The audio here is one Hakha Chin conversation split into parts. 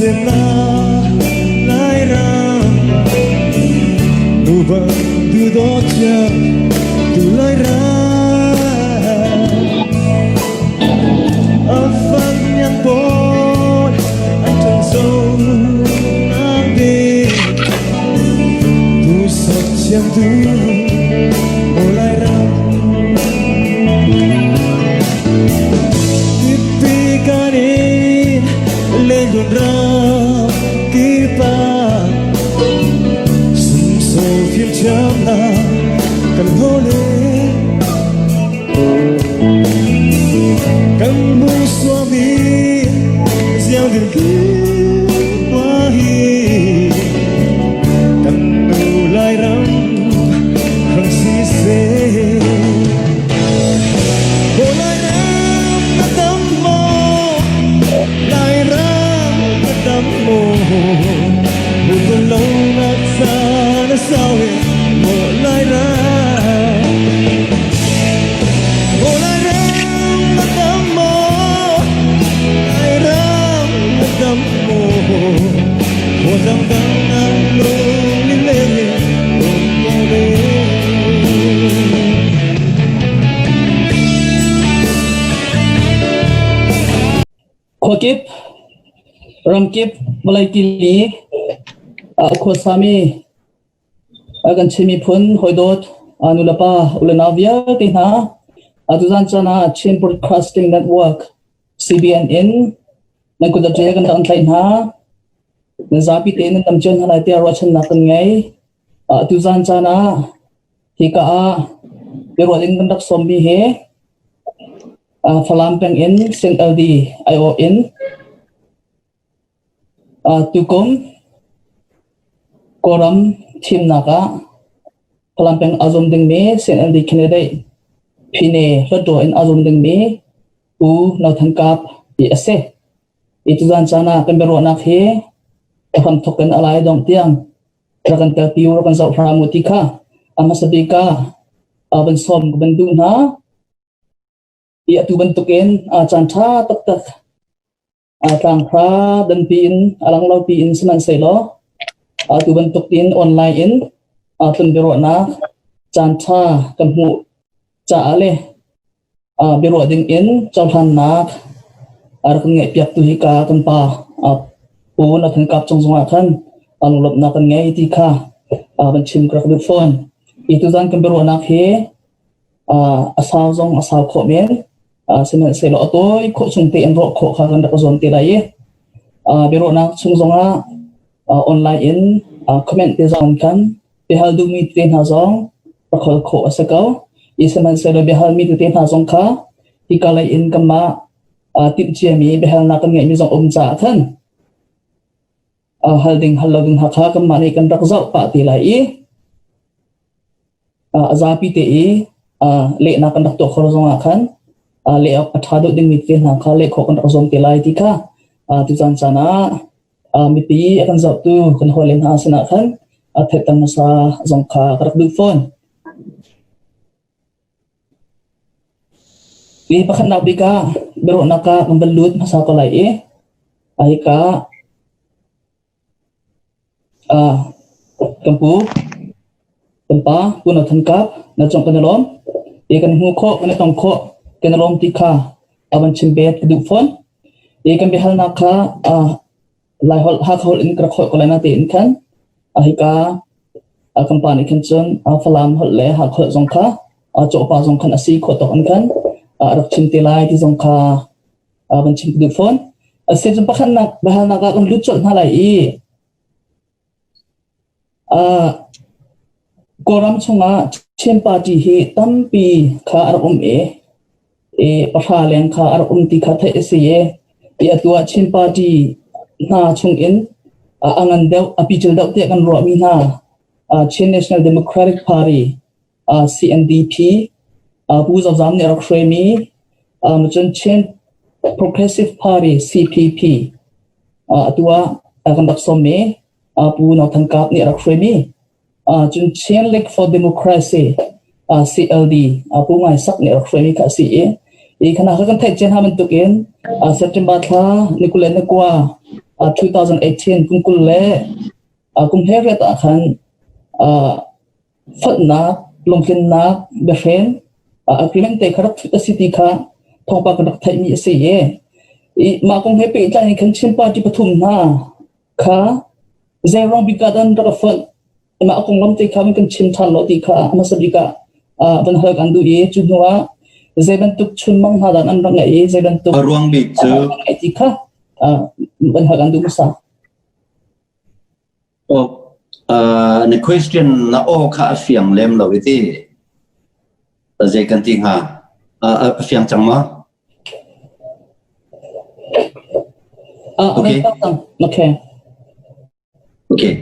Semnak Lairam nu bang duhdawt cia tu Lairam a fang yang pawl an ṭhangso nak ding tu sak thiam tu maw Lairam Tipi kan in lenglun ram kipa sumso fimthiamnak kan hole kan mu suami ziang din ki wa hi kan nu lai ram rang si se. Lairam na dam maw? Lairam na dam maw? Bukan lo nak sana sau e maw Lairam. Maw Lairam na dam maw? Lairam na dam maw? Maw dang dang na lung ni leng e lung ko le. Khuakip, ramkip, vawlei kili khuasami kan Chin miphun hawidawt nulepa ulenau vialte hna tuzan caan ah Chin Broadcasting Network CBN in nan kut kan rak tlaih hna. Nan zapi tein nan dam cio hna lai tiah ruahchannak kan ngei. Tuzan caan ah hika ah biarual in kan rak sawmmi hi Falam peng in CNLD aiawh in tukum Kawlram thimnak ah Falam peng aa zuam dingmi CNLD candidate Phine Hluttaw in aa zuam dingmi Pu No Than Kap ti a si. Hi tuzan caan ah kan biaruahnak hi a hramthawk in a lai dongh tiang rak kan telpi u, rak kan zoh hram u ti kha a hmasa bik ah van sawm ka van duh hna. I atu bantukin caan ṭha taktak tlanghra danpi in a lang lo piin sihmanhsehlaw atu bantukin online in tlun biaruahnak caan ṭha kan hmuh caah le biaruah ding in cohlannak a rak kan ngeihpiaktu hika kan pa Pu Nathan Kap cung zongah khan lunglawmhnak kan ngei ti kha van chim ka rak duh fawn. Hi tuzan kan biaruahnak hi a sau zong a sau khawh men, sihmanhsehlaw a tawi khawh chung tein ruah khawh kha kan rak zuam te lai i biaruahnak chung zongah online in comment te zong khan biahal duhmi tete hna zong rak hal khawh a si ko. I sihmanhsehlaw biahalmi tete hna zong kha hika lei in kanmah timhciami biahalnak kan ngeihmi zong um caah khan hal ding hal lo ding hna kha kanmah nih kan rak zoh pah te lai i a zapi te i lehnak kan rak tuah khawh zongah khan leh awk a ṭha deuh dingmi tete hna kha leh khawh kan rak zuam te lai ti kha tucaan caan ah mipi a kan zohtu kan hawile hna sinah khan a theihter hmasa zong kha ka rak duh fawn. Hi pakhatnak bik ah biaruahnak ah kan van lut hmasa ko lai i hika kan pu kan pa Pu No Than Kap na cung kan i lawm. I kan hmu khawh kan i tong khawh kan i lawm ti kha a van chim bet ka duh fawn. I kan biahalnak kha Laiholh Hakha holh in ka rak holh ko lai na tein khan hika kan pa nih khan cun Falam holh le Hakha holh zong kha cawhpa zong khan a si khawh tawk in khan a rak chim te lai ti zong kha van chim ka duh fawn. Asi cun pakhatnak biahalnak ah kan lut colh hna lai i Kawlram chungah Chin party hi tampi kha a rak um i pahra leng kha a rak um ti kha theih a si i atu ah Chin party hna chungin a ngan deuh, a pical deuh tiah kan ruahmi hna Chin National Democratic Party CNDP Pu Zo Zam nih a rak hruaimi cun Chin Progressive Party CPP atu ah kan rak sawmmi Pu No Than Kap nih a rak hruaimi cun Chin League for Democracy CLD Pu Ngai Sak nih a rak hruaimi kha a si i i khana kha kan theih cia hna bantukin September thla ni 29. 2018 kum 20 le kum 18 ah khan fonhnak, lungtlinnak, biahren agreement te kha rak thut a si ti kha thawngpang kan rak theihmi a si i mah kong he pehtlai in khan Chin party pathum hna kha zeiruang bik ah dah an rak i fonh, mah a konglam te kha kan chim ṭhan lo ti kha hmasa bik ah van hal kan duh i cu hnu ah zei bantuk chunmang hna dah an rak ngeih i zei bantuk A ruang bik cu ngeih ti kha van hal kan duh hmasa. Oh, na question na aw kha a fiang lem lo i ti. Zei kan ti hnga? A fiang cang ma? Okay. Okay. Okay.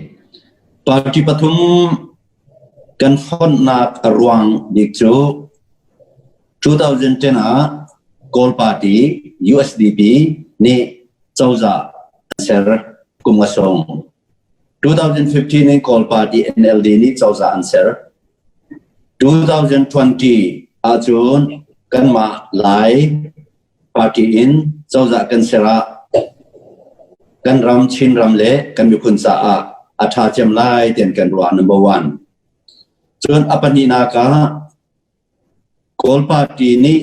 Party pathum kan fonhnak a ruang bik cu 2010 ah Kawl Party USDP nih cozah an ser kum a sung. 2015 in Kawl Party NLD nih cozah an ser. 2020 ahcun kanmah Lai party in cozah kan ser ah kan ram Chinram le kan miphun caah a ṭha cem lai tian kan ruah number one. Cun a pahnihnak ah Kawl party nih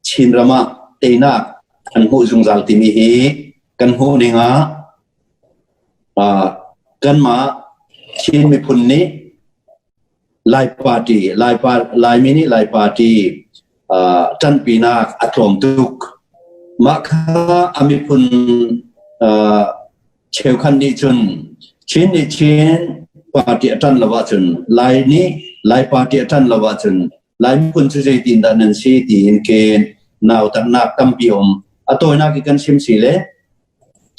Chinram ah teinak an hmuh zungzal timi hi kan hmuh ning ah kanmah Chin miphun nih Lai party, Lai pa, Laimi nih Lai party ṭanpinak a tlawm tuk. Mah kha a miphun cheukhat nih cun Chin nih Chin party a ṭan lo ahcun Lai nih Lai party a ṭan lo ahcun Lai miphun cu zeitin dah nan si tiin ken nautatnak tampi um. A tawinak i kan chim si le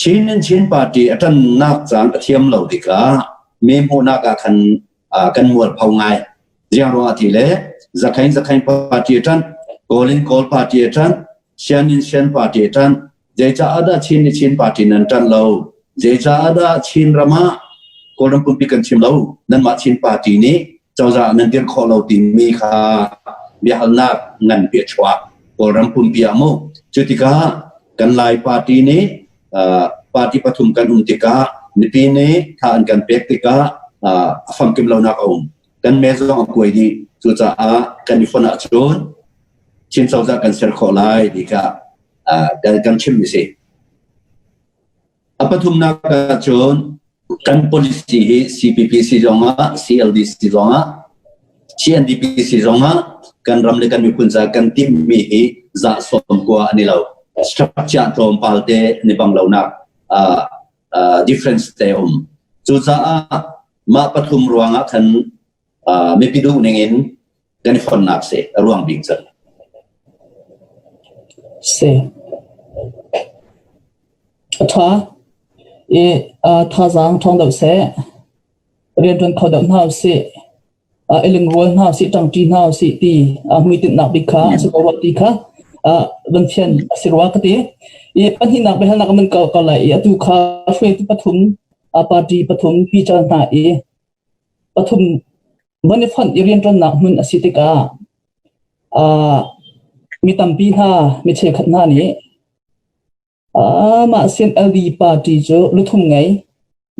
Chin in Chin party a ṭannak caan a thiam lo tikah me hmuhnak ah khan kan mualpho ngai. Ziang ruangah ti le Zakhain Zakhain party a ṭanh, Kawl in Kawl party a ṭanh, Sian in Sian party a ṭanh. Zeicah dah Chin nih Chin party nan ṭanh lo? Zeicah dah Chin ram ah Kawlram pumpi kan chim lo? Nanmah Chin party nih cozah nan dirh khawh lo timi kha biahalnak nganpi a chuak. Kawlram pumpi ah mu. Cu tikah kan Lai party nih party pathum kan um tikah mipi nih tha an kan pek tikah a famkim lonak a um. Kan me zong a kuai dih. Cucaah kan i fonh ahcun Chin cozah kan ser khawh lai ti kha kan chimmi si. A pathumnak ahcun kan policy hi CPP si zongah CLD si zongah CNDP si zongah kan ram le kan miphun ca kan timhmi hi za 90 an i lo. Structure tlawmpal te an i bang lonak difference te um. Cucaah mah pathum ruangah khan mipi duh ning in kan i fonnak si a ruang bik cu. Si. A ṭha. I thazaang ṭhawng deuh seh. Rianṭuan kho deuh hna usih. I lungrual hna usih, ṭangṭi hna usih ti hmuitinhnak bik kha a si ko rua ti kha van fian a si rua ka ti. I pahnihnak biahalnak a man ko ko lai i atu kha hruaitu pathum party pathum pical hna i pathum van i fonh i rianṭuannak hmun a si tikah mi tampi hna, mi cheukhat hna nih mah CNLD party cu luthum ngei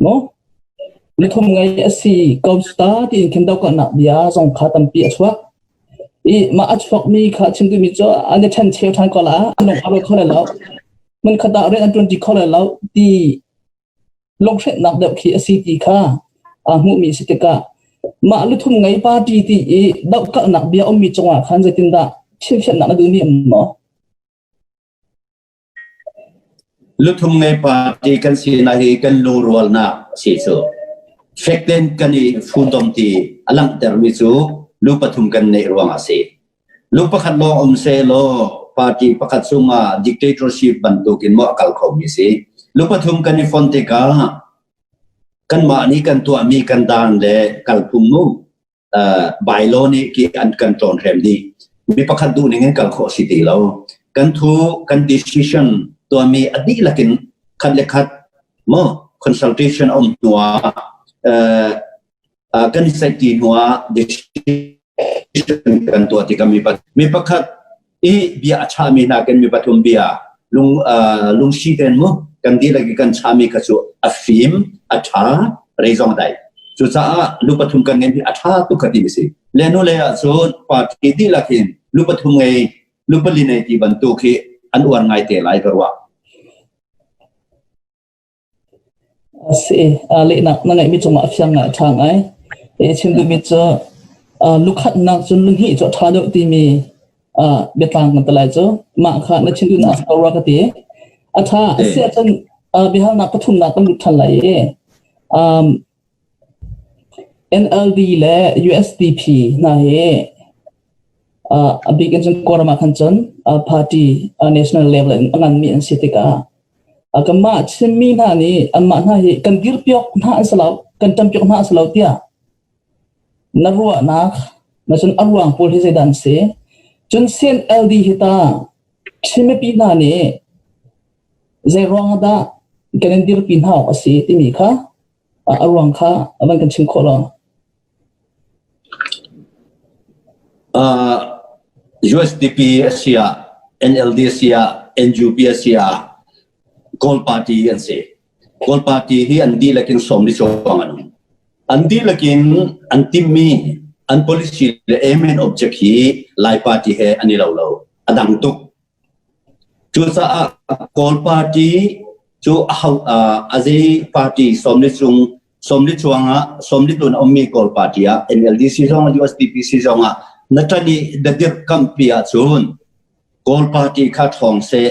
maw luthum ngei a si ko ta tiin khin dohkalhnak bia zong kha tampi a chuak. I mah a chuakmi kha chim duhmi cu an i ṭhencheu ṭhan ko la, an lung a rual kho lai lo. Hmunkhat ah rian an ṭuanṭi kho lai lo ti lunghrinhnak deuh khi a si ti kha aa hmuhmi a si tikah mah luthum ngei party ti i dohkalhnak bia ummi cungah khan zeitindah chimfianhnak na duhmi um maw? Luthum ngei party kan sinak hi kan lungrualnak a si cu. Fek tein kan i funtom ti a langhtermi cu lu pathum kan neih ruangah a si. Lu pakhat lawng um sehlaw party pakhat chungah dictatorship bantukin maw a kal khomi si. Lu pathum kan i fon tikah kanmah nih kan tuahmi kan dan le kalphung mu bylaw nih ki an kan tlawn hrem dih. Mi pakhat duh ning in kal khawh si ti lo. Kan thu kan decision tuahmi a dihlak in khat le khat maw consultation a um hnuah kan i ceihti hnuah decision kan tuah tikah mi pakhat i bia a chahmi hna kan mi pathum bia lung lungsi ten mu. Kan dihlak i kan chami kha cu a fim, a ṭha, rei zong a dai. Cucaah lu pathum kan ngeih hi a ṭha tuk ka ti mi si. Le nu lei ah cun party dihlak hin lu pathum ngei, lu pali nei ti bantuk hi an uar ngai te lai ka ruah. A si. Lehnak na ngeihmi cungah a fiang ngai, a ṭha ngai. Chim duhmi cu lukhatnak cun lunghnih cu a ṭha deuh timi biatlang kan ti lai cu. Mah kha na chim duhnak a si ko rua ka ti. A ṭha. A si ahcun biahalnak pathumnak kan lut ṭhan lai i NLD le USDP hna hi a bik in cun Kawlram ah khan cun party national level in a nganmi an si tikah Kanmah Chinmi hna nih anmah hna hi kan dirpiak hna an si lo, kan ṭampiak hna an si lo tiah na ruahnak, na cun a ruang pawl hi zeidah an si? Cun CNLD hi ta Chin mipi hna nih zei ruang ah dah kan in dirpi hna awk a si timi kha a ruang kha van kan chim khawh lo. USDP a si ah, NLD a si ah, NUP a si ah, Kawl party an si. Kawl party hi an dihlak in sawm ni chuang an um. An dihlak in an timmi an policy le aim and object hi Lai party he an i lo lo. A dang tuk. Cucaah Kawl party cu a zei party sawm ni chung sawmli chuangah sawmli tun a ummi Kawl party ah NLD si zong USDP si zong ah na ṭan i na dirhkamhpi ahcun Kawl party kha ṭhawng seh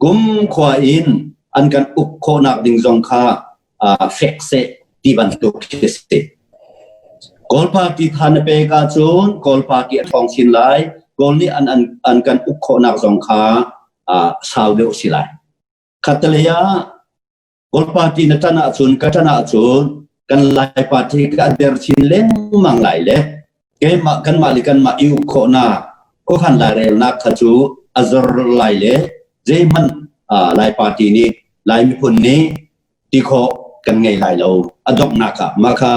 kum khua in an kan uk khawhnak ding zong kha fek seh ti bantuk khi si. Kawl party tha na pek ahcun Kawl party a ṭhawng chin lai. Kawl nih an, an, an kan uk khawhnak zong kha sau deuh si lai. Khattelei ah Kawl party na ṭan ahcun ka ṭan ahcun kan Lai party ka a der chin lengmang lai le keimah kanmah le kanmah i uk khawhnak khuakhan lairelnak kha cu a zor lai le zeihmanh Lai party nih Lai miphun nih ti khawh kan ngei lai lo a donghnak ah mah kha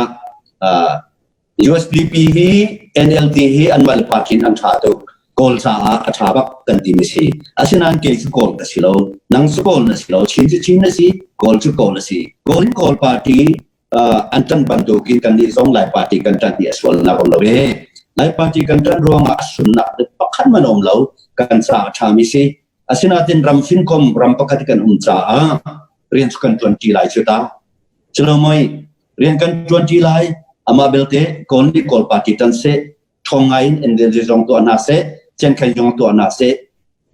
USDP hi NLD hi anmah le party in an ṭha tuk. Kawl caah a ṭha bak kan timi si. Asinain kei cu Kawl ka si lo. Nang cu Kawl na si lo. Chin cu Chin na si. Kawl cu Kawl a si. Kawl in Kawl party an ṭan bantukin kannih zong Lai party kan ṭan hi a sualnak um lo e. Lai party kan ṭan ruangah a sunnak pakhat man um lo. Kan caah a ṭhami si. Asinain ram finkom ram pakhat kan um caah rian cu kan ṭuanṭi lai cu ta. Culo moi rian kan ṭuanṭi lai amah belte Kawl nih Kawl party ṭan seh ṭhawng ngai in NLD zong tuah hna seh Cenkhain zong tuah hna seh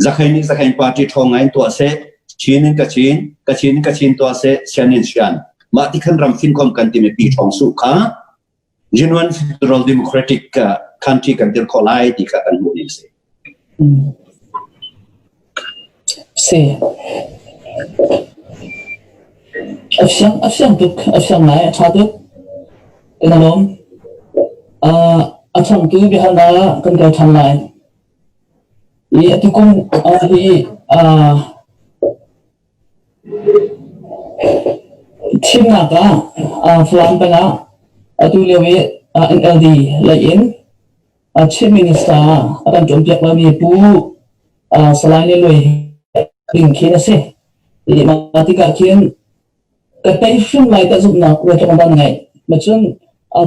Zakhain nih Zakhain party ṭhawng ngai in tuah seh Chin in Kachin Kachin in Kachin tuah seh Sian in Sian mah ti khan ram finkhom kan timi pi ṭhawng su kha genuine federal democratic country kan dir khawh lai ti kha kan hmuh ning si. Si. A siang a siang tuk a siang ngai a ṭha tuk. Kan lawm. A changtu biahalnak kan kal ṭhan lai. I atu kum hi Thimnak ah Falam peng ah atu lio i NLD lei in Chief Minister a kan ṭuanpiak lomi Pu Salai Lian Luai ding khi a si. Mah tikah khin ka tei hrim lai ta zumhnak zeitluk in dah na ngeih. Macun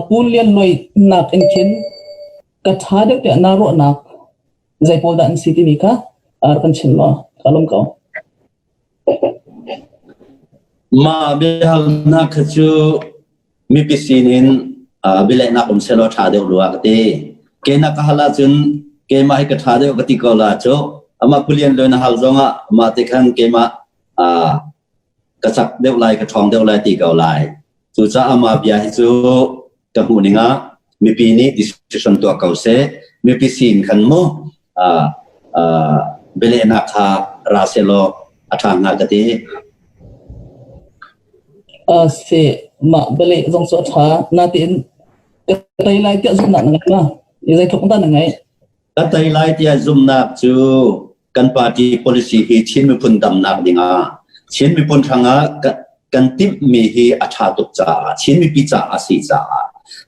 Pu Lian Luai nak in khin ka ṭha deuh tiah naa ruahnak zei pawl dah an si timi kha rak kan chim law ka lawm ko. Mah biahalnak kha cu mipi sinin bialehnak um sehlaw ṭha deuh rua ka ti. Keinak ka hal ahcun keimah hi ka ṭha deuh ka ti ko la cu. Amah Pulian Luen a hal zongah mah te khan keimah ka cak deuh lai, ka ṭhawng deuh lai ti ko lai. Cucaah mah bia hi cu ka hmuh ning ah mipi nih decision tuah ko seh. Mipi sin khan mu bialehnak kha ra sehlaw a ṭha hnga ka ti. Si mah bialeh zong cu a ṭha. Natein ka tei lai tiah zumhnak na ngei ma? Zeitluk dah na ngeih? Ka tei lai tiah zumhnak cu kan party policy hi Chin miphun damnak dingah Chin miphun hrangah kan timhmi hi a ṭha tuk caah Chin mipi caah a si caah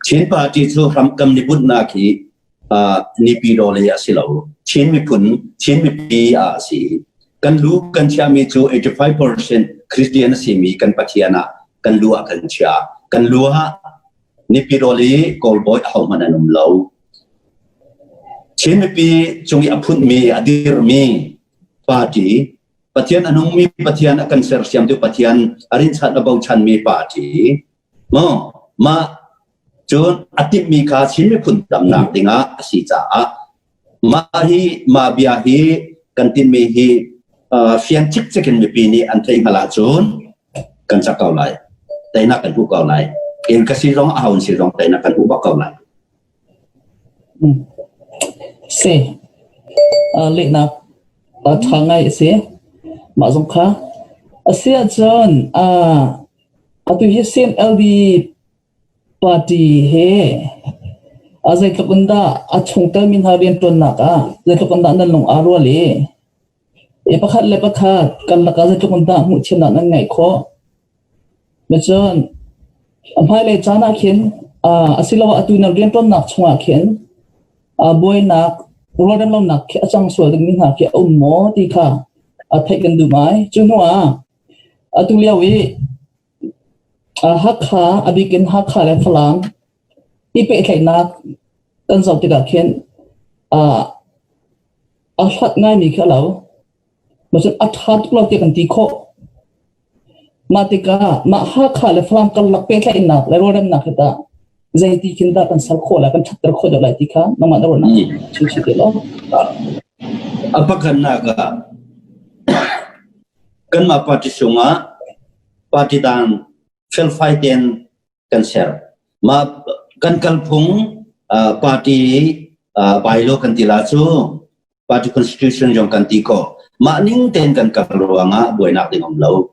Chin party cu hramkam ni bunhnak hi nipi lei a si lo Chin miphun Chin mipi ah a si. Kan lu kan chiahmi cu 85% Christian a simi kan Pathian ah kan lu ah kan chiah. Kan lu ah nipi rawl i Kawlbawi ahohmanh an um lo. Chin mipi cung i a phunmi, a dirmi party, Pathian a nungmi Pathian a kan sersiamtu Pathian a rinchanh a bochanmi party, maw mah cun a timhmi kha Chin miphun damnak dingah a si caah mah hi mah bia hi kan tinhmi hi fiang cikcek in mipi nih an theih hngalh ahcun kan cak ko lai. Teinak kan hmuh ko lai. In ka si zong a haun si zong teinak kan hmuh bak ko lai. Si. Lehnak ṭha ngai a si. Mah zong kha. A si ahcun atu hi CNLD party he a zeitluk in dah a chungtel mi hna rianṭuannak ah zeitluk in dah nan lung aa rual i pakhat le pakhat karlak ah zeitluk in dah hmuhthiamnak nan ngeih khawh? Cun a hmailei caan ah khin asiloah atu nan rianṭuannak chungah khin buainak rualremlonak khi a cang sual dingmi hna khi a um maw ti kha theih kan duh ngai. Cu hnuah atu lio i Hakha, a bik in Hakha le Falam i pehtlaihnak kan zoh tikah khin a hlat ngaimi khi a lo. Cun a ṭha tuk lo tiah kan ti khawh. Mah tikah mah Hakha le Falam karlak pehtlaihnak le rualremnak hi tah zeiti khin dah kan ser khawh lai, kan ṭhatter khawh deuh lai ti kha nangmah na ruahnak chim chih te law. A pakhatnak ah kanmah party chungah party dang felfai tein kan ser. Mah kan kalphung party bylaw kan ti la cu party constitution zong kan ti ko. Mah ning tein kan kal ruangah buainak ding um lo.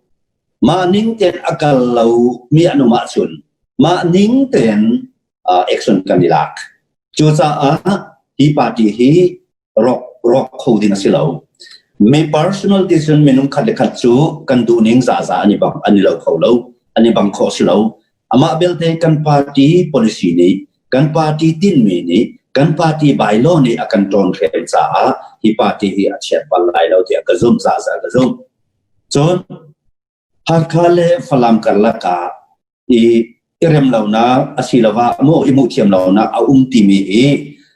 Mah ning tein a kal lo mi an um ahcun mah ning tein action kan i lak. Cucaah hi party hi rawk rawk kho ding a si lo. Mi personal decision minung khat le khat cu kan duhning zaza an i bang an i lo kho lo, an i bang khawh si lo. Amah belte kan party policy nih kan party tinmi nih kan party bylaw nih a kan ṭawn hrem caah hi party hi a chiat bal lai lo tiah ka zumh zaza ka zumh. Cun Hakha le Falam karlak ah i i rem lonak asiloah maw i hmuhthiam lonak a um timi hi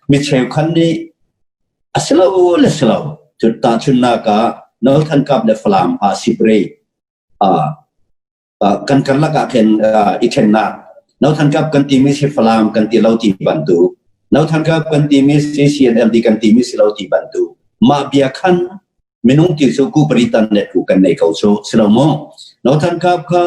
mi cheukhat nih a si lo le si lo. Cun tahchunhnak ah Northern Kap le Falam ah sipre kan karlak ah khin i ṭhennak Northern Kap kan timi si Falam kan ti lo ti bantuk Northern Kap kan timi si CNLD kan timi si lo ti bantuk mah bia khan minung ti cu ku paritan le ku kan nei ko cu si lo maw Northern Kap kha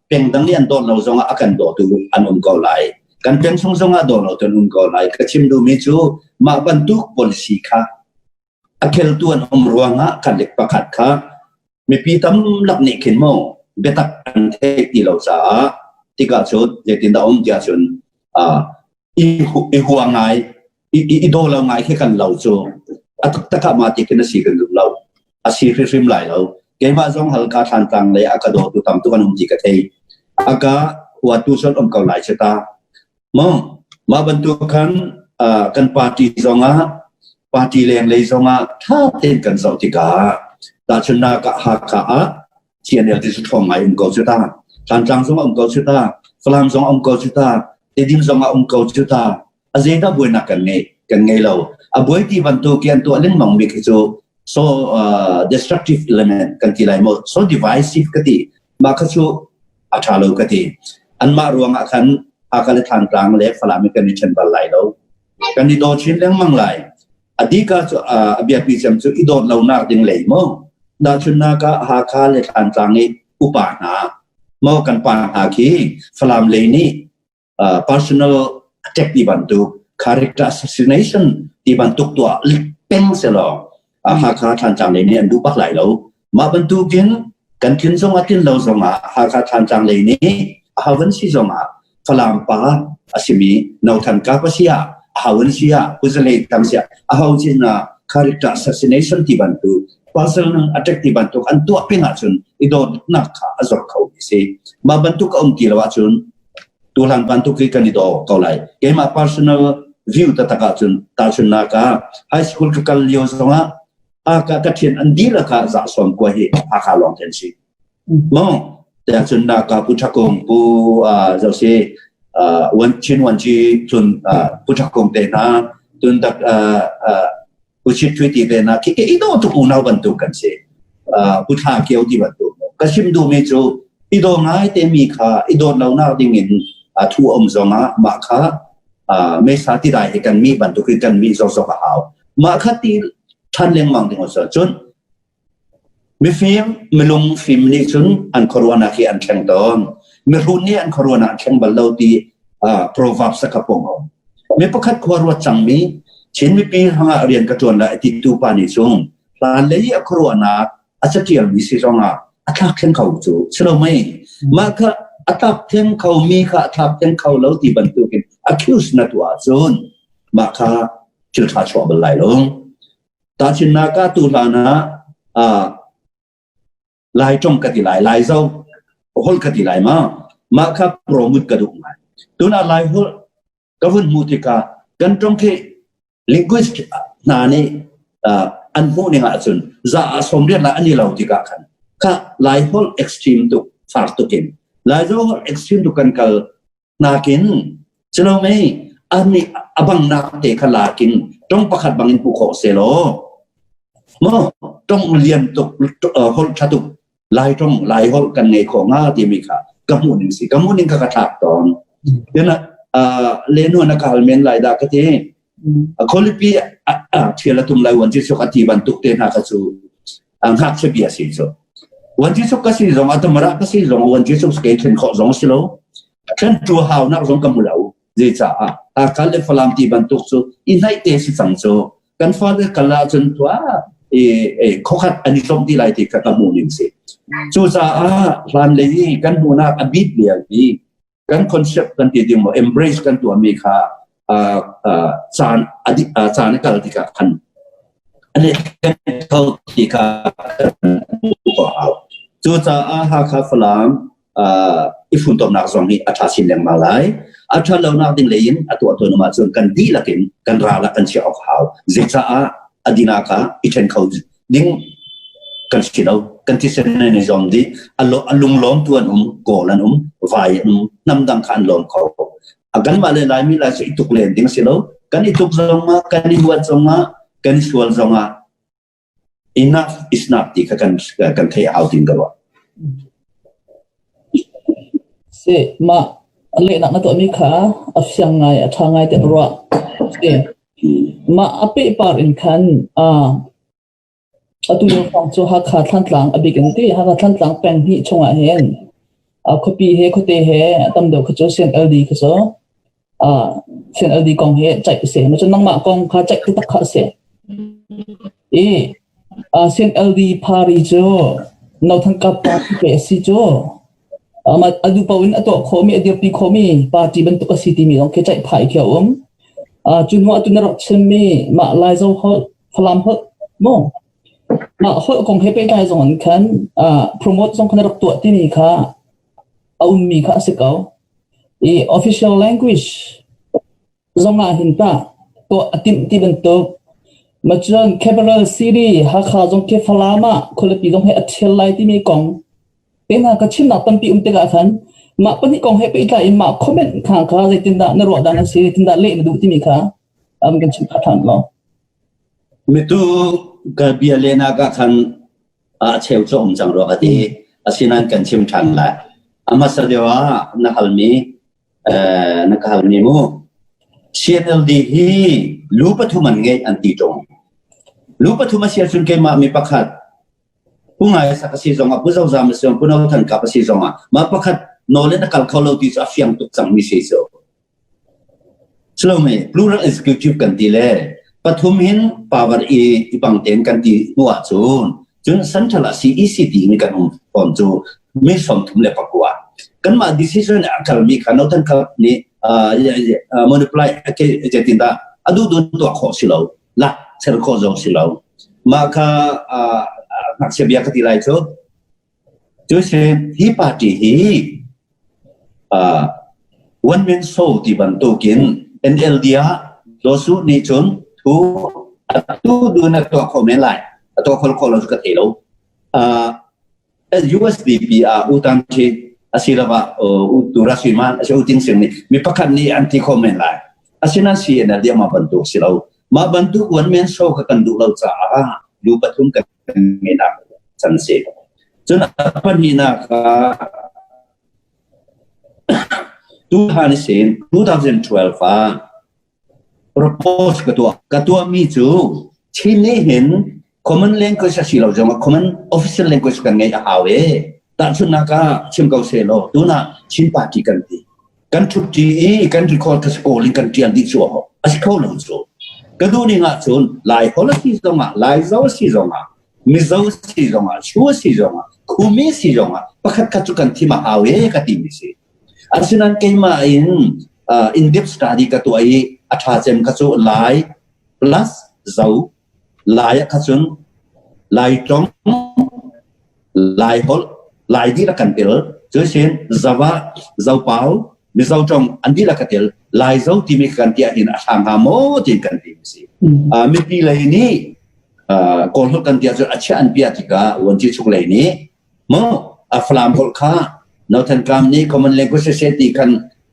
peng dang nih an dawt lo zongah a kan dawtu an um ko lai kan peng chung zongah daw lo tu an um ko lai ka chim duhmi cu mah bantuk policy kha a kheltu an um ruangah kan lek pakhat kha mipi tamlak nih khin mo biatak an theih ti lo caah tikah cun zeitindah um tiah cun i hua ngai i daw lo ngai khi kan lo cu a taktak ah mah ti khin a si kan duh lo a si hrimhrim lai lo keimah zong halka thlantlang le a ka dawtu tam tuk an um ti ka thei a ka huatu son um ko lai che ta mo mah bantuk khan kan party zongah party leng lei zongah tha tein kan zoh tikah tahchunhnak ah Hakha ah CNL ti cu ṭhawng ngai um ko cu ta. Thantlang zong a um ko cu ta. Falam zong a um ko cu ta. Tedim zong a um ko cu ta. A zeidah buainak kan ngei? Kan ngei lo. A buai ti bantuk an tuah lengmang mi khi cu so destructive element kan ti lai maw so divisive ka ti mah kha cu a ṭha lo ka ti anmah ruangah khan Hakha le Thantlang le Falam kan i ṭhen bal lai lo kan i daw chin lengmang lai Adika cu a biapi cem cu i dawt lonak ding lei maw tahchunhnak ah Hakha le Thlantlang i upa hna maw kan pa hna khi Falam lei nih personal attack ti bantuk character assassination ti bantuk tuah peng selaw Hakha Thlantlang lei nih an duh bak lai lo Mah bantukin kan tlin zong ah tlin lo zongah Hakha Thlantlang lei nih a havan si zongah Falam pa a simi Nothan Kap a si ah a havan si ah Puzalei tam si ah a ho chin ah character assassination ti bantuk personal attack ti bantuk an tuah peng ahcun i dawtnak kha a zor kho mi si. Mah bantuk a um ti lo ahcun tuhlan bantuk hi kan i daw ko lai. Keimah personal view taktak ahcun tahchunnak ah high school ka kal lio zongah. Aka ka thian an dihlak ah za sawm kua hi Hakha lawng te an si. Mo te cun na ka Pu Thakung Pu zo si wan Chin Wan Chi cun Pu Thakung te hna tun dak Pu Chit Thui ti te hna khi ke i do tuk unau bantuk kan si. Pu Thla Kio ti bantuk. Ka chim duhmi cu i do ngai te mi kha i dawt lo nak ding in thu om zong ah mah kha mesa ti dai hi kan mi bantuk hi kan mi zokzok a hau. Mah kha ti ṭhan lengmang ding a si. Cun mifim milung fim nih cun an khuaruahnak hi an thleng tawn. Mihrut nih an khuaruahnak an thleng bal lo ti proverbs a ka pong om. Mi pakhat khua ruat cangmi Chin mipi hrangah rian ka ṭuan lai ti tu pa nih cun hlan lei a khuaruahnak a catialmi si zongah a thlak thleng kho cu si lo mei mah kha a tlak thleng kho mi kha a thlak thleng kho lo ti bantukin accuse na tuah ahcun mah kha thil ṭha chuah bal lai lo. Tahchunhnak ah tu hlan ah Lai ṭong ka ti lai, Lai zo holh ka ti lai ma, mah kha promote ka duh ngai. Tunah Lai holh ka vun hmuh tikah kan ṭong khi linguist hna nih an hmuh ning ahcun za ah 80 lah an i lo tikah khan kha Lai holh extreme tuk far tuk in Lai zo holh extreme tuk kan kal nakin culo mei ani abang nak te kha lakin tong pakhat bangin hmu khawh se law mo tong lian tuk holh tha tuk lai tong lai holh kan ngei kho nga timi kha ka hmuh ning si ka hmuh ning kha ka thlak tawn then le nu na kal men lai da ka ti kholipi thial atum lai wan chi sok ati bantuk te hna kha cu ngakchia bia si cu wan chi sok ka si zong atamara ka si zong wan chi sok ke thlen khawh zong si lo thlen tu hau nak zong ka mu lo zei caah Hakha le Falam ti bantuk cu i hnaih te si cang cu kan fale kal ah cun tua e khokhat an i tlom ti lai ti kha ka hmuh ning si cucaah hlan lei kan hmuhnak a bit lial hi kan concept kan ti ding maw embrace kan tuahmi kha caan caan a kal tikah khan an i kho ti kha hau. Cucaah Hakha Falam i funtomnak zong hi a ṭha chin lengmang lai. A ṭhat lonak ding lei in a tuah tawn ahcun kan dihlak in kan ral ah kan chiah awk hau. Zecaah a dinak ah i ṭhen kho ding kan si lo. Kan thisen nan i zawm dih. A lunglawm tu an um, Kawl an um, Vai an um, hnam dang kha an lawm kho. A kanmah le Laimi lai cu i tuk len ding si lo. Kan i tuk zong ah, kan i huat zong ah, kan i sual zong ah enough is enough ti kha kan kan theih a hau tin ka ruah. Si, mah lehnak na tuahmi kha a fiang ngai, a ṭha ngai tiah ka ruah. Si, mah a pehpar in khan atu lio hrawng cu Hakha Thlantlang a bik in ti Hakha Thlantlang peng hnih chungah hin khuapi he khuate he tam deuh kha cu CNLD kha cu CNLD kong hi ceih a si. Cun nangmah kong kha ceih taktak kha a si. I CNLD party cu Nothan Kap party pe a si cu a duh paoh in a tuah khawhmi a dirpi khawhmi party bantuk a si timi zong khi ceih phai khi a um. Cu hnu ah tu na rak chimmi mah Laizo holh Falam holh maw mah holh kong he pehtlai zong in khan promote zong khan rak tuah timi kha a ummi kha a si ko. I official language zong ah hin tah tuah a timh ti bantuk ma cun capital city Hakha zong khi Falam ah khualipi zong he a ṭhial lai timi kong te hna ka chimnak tampi um tikah khan mah pahnih kong he pehtlai in mah comment kha kha zeitindah na ruah dan a si zeitindah leh na duh timi kha kan chim kha ṭhan law. Mitu ka bia lehnak ah khan a cheu cu um cang rua ka ti. Asinain kan chim ṭhan lai. A hmasa deuh ah na halmi na ka halmi mu. CNLD hi lu pathum an ngeih an ti ṭung. Lu pathum a si ahcun keimah mi pakhat Pu Ngai Sak a si zongah, Pu Zozam a si zongah, Pu No Than Kap a si zongah mah pakhat nawl in a kal kho lo ti cu a fiang tuk cangmi si cu. Salome, plural executive kan ti le pathum hin power i i bang tein kan ti hnu ahcun cun central ah CEC ti mi kan um fawn cu mi 34. Kanmah decision a kalmi kha Northern Cup nih multiply zeitin dah a duh duh tuah khawh si lo lak ser khawh zong si lo mah kha ngakchia bia ka ti lai cu. Cusin hi party hi one man show ti bantukin NLD ah lawsuh nih cun thu atu du na tuah kho men lai. A to khol khol lo ka thei lo. USDP ah U Tan Thi asiloah U Tu Ra Sui Man asi U Ting Sing nih mi pakhat nih an ti kho men lai. Asinain CNLD mah bantuk si lo. Mah bantuk one man show kha kan duh lo caah lu pathum kan ngeihnak can si. Cun a pahnihnak ah tu han sin 2012 ah propose ka tuah. Ka tuahmi cu Chin nih hin common language a si lo zongah common official language kan ngeih a hau e. Tahchunhnak ah chim ko seh law tunah Chin party kan ti. Kan ṭhutṭi i kan record ka kawl in kan ṭial dih cu a si kho lo cu. Ka duh ning ahcun Lai holh a si zongah, Lai zo a si zongah, Mizo si zongah, Chu a si zongah, Khumi si zongah pakhat khat cu kan thim a hau e ka timi si. Asinain keimah in in depth study ka tuah i a ṭha cem kha cu Lai plus Zo Lai ah kha cun Lai ṭong, Lai holh, Lai dihlak kan tel. Cusin Zava, Zopau, Mizo ṭong an dihlak ka tel. Lai Zo timi kan ti ahhin a hrang hnga maw tiin kan ti si. Mipi lei nih Kawl holh kan ti ahcun a chiah an piah tikah Vuanci chuk lei nih maw a Falam holh kha Northern Kam nih common language seh ti khan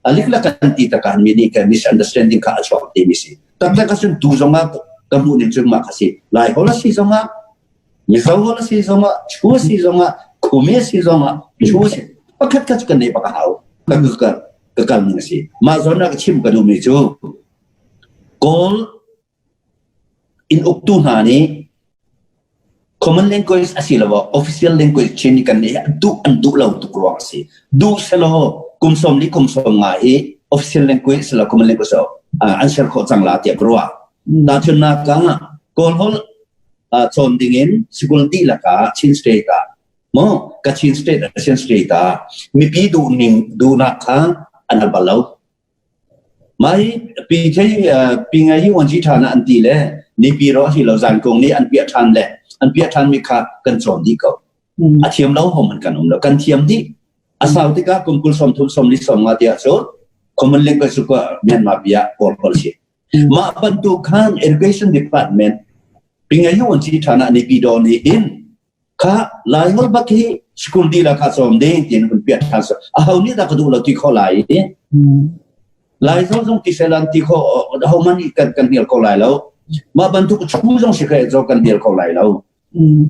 a liklak kan ti takah mi nih kan misunderstanding kha a chuak ti mi si. Taktak ahcun tu zongah ka hmuh ning cu mah kha si. Lai holh a si zongah Mizo holh a si zongah, Chu a si zongah, Khumi a si zongah, Chu a si. Pakhat khat cu kan neih bak a hau. Ka ka ka kal ning a si. Mah zawn ah ka chim ka duhmi cu Kawl in uktu hna nih common language asiloah official language Chin nih kan neih duh an duh lo tuk ruang a si. Duh selaw kum sawm li kum sawm nga hi official language selaw common language an ser khawh cang la tiah ka ruah. Tahchunhnak ah Kawl holh cawn dingin sikul dihlak ah Chin State ah maw Kachin State Asian State ah mipi duhning duhnak kha an hal bal lo. Mai pi thei pi ngai hi wan ji tha na an ti le ni pi ro hi lo zan kong ni an piah than le an piah than mi kha kan cawn dih ko. A thiam lo hom an kan um lo kan thiam dih. A sau tikah kum kul som thum som li som nga tiah cu common language ko Myanmar bia kawl hol si. Mah bantuk khan education department pingayu an si ṭhan ah Naypyidaw nih hin kha Lai holh bak hi school dihlak kha cawm ding tiin hun piah ṭhan a ho nih dah ka duh lo ti kho lai i Lai zong zong ti selan ti kho ho man kan kan hnial ko lai lo mah bantuk chu zong si khe zo kan hnial ko lai lo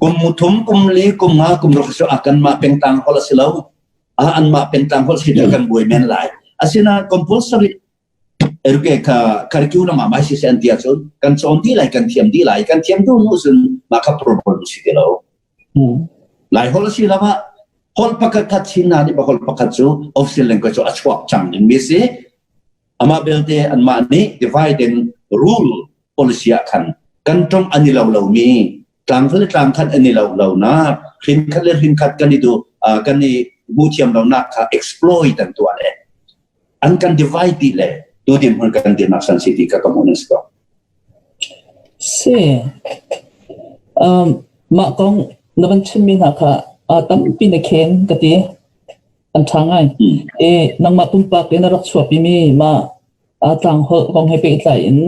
kum thum kum li kum nga kum ruk su a kan mah pengtang hol a si lo a an mah pengtang hol si kan buai men lai asina compulsory Eruke kha curriculum ah mai siseh an ti ahcun kan cawn dih lai kan thiam dih lai kan thiam tu hnu cun mah kha problem si ti lo. Lai holh a si lo ah holh pakhat khat Chin hna nih holh pakhat cu official language cu a chuak cang ding mi si. Amah belte anmah nih divide and rule policy ah khan kan tong an i lo lomi tlang khat le tlang khat an i lo lonak hrin khat le hrin khat kan i du kan i hmuh thiam lonak kha exploit an tuah le an kan divide dih le tu dirhmun kan dirnak san si ti ka ka hmuh nan si ko. Si. Um, mah kong na van chimmi hna kha uh, tampi na khen ka ti. An ṭha ngai. E, nangmah pumpak in na rak chuahpimi mah uh, tlang holh kong he pehtlai in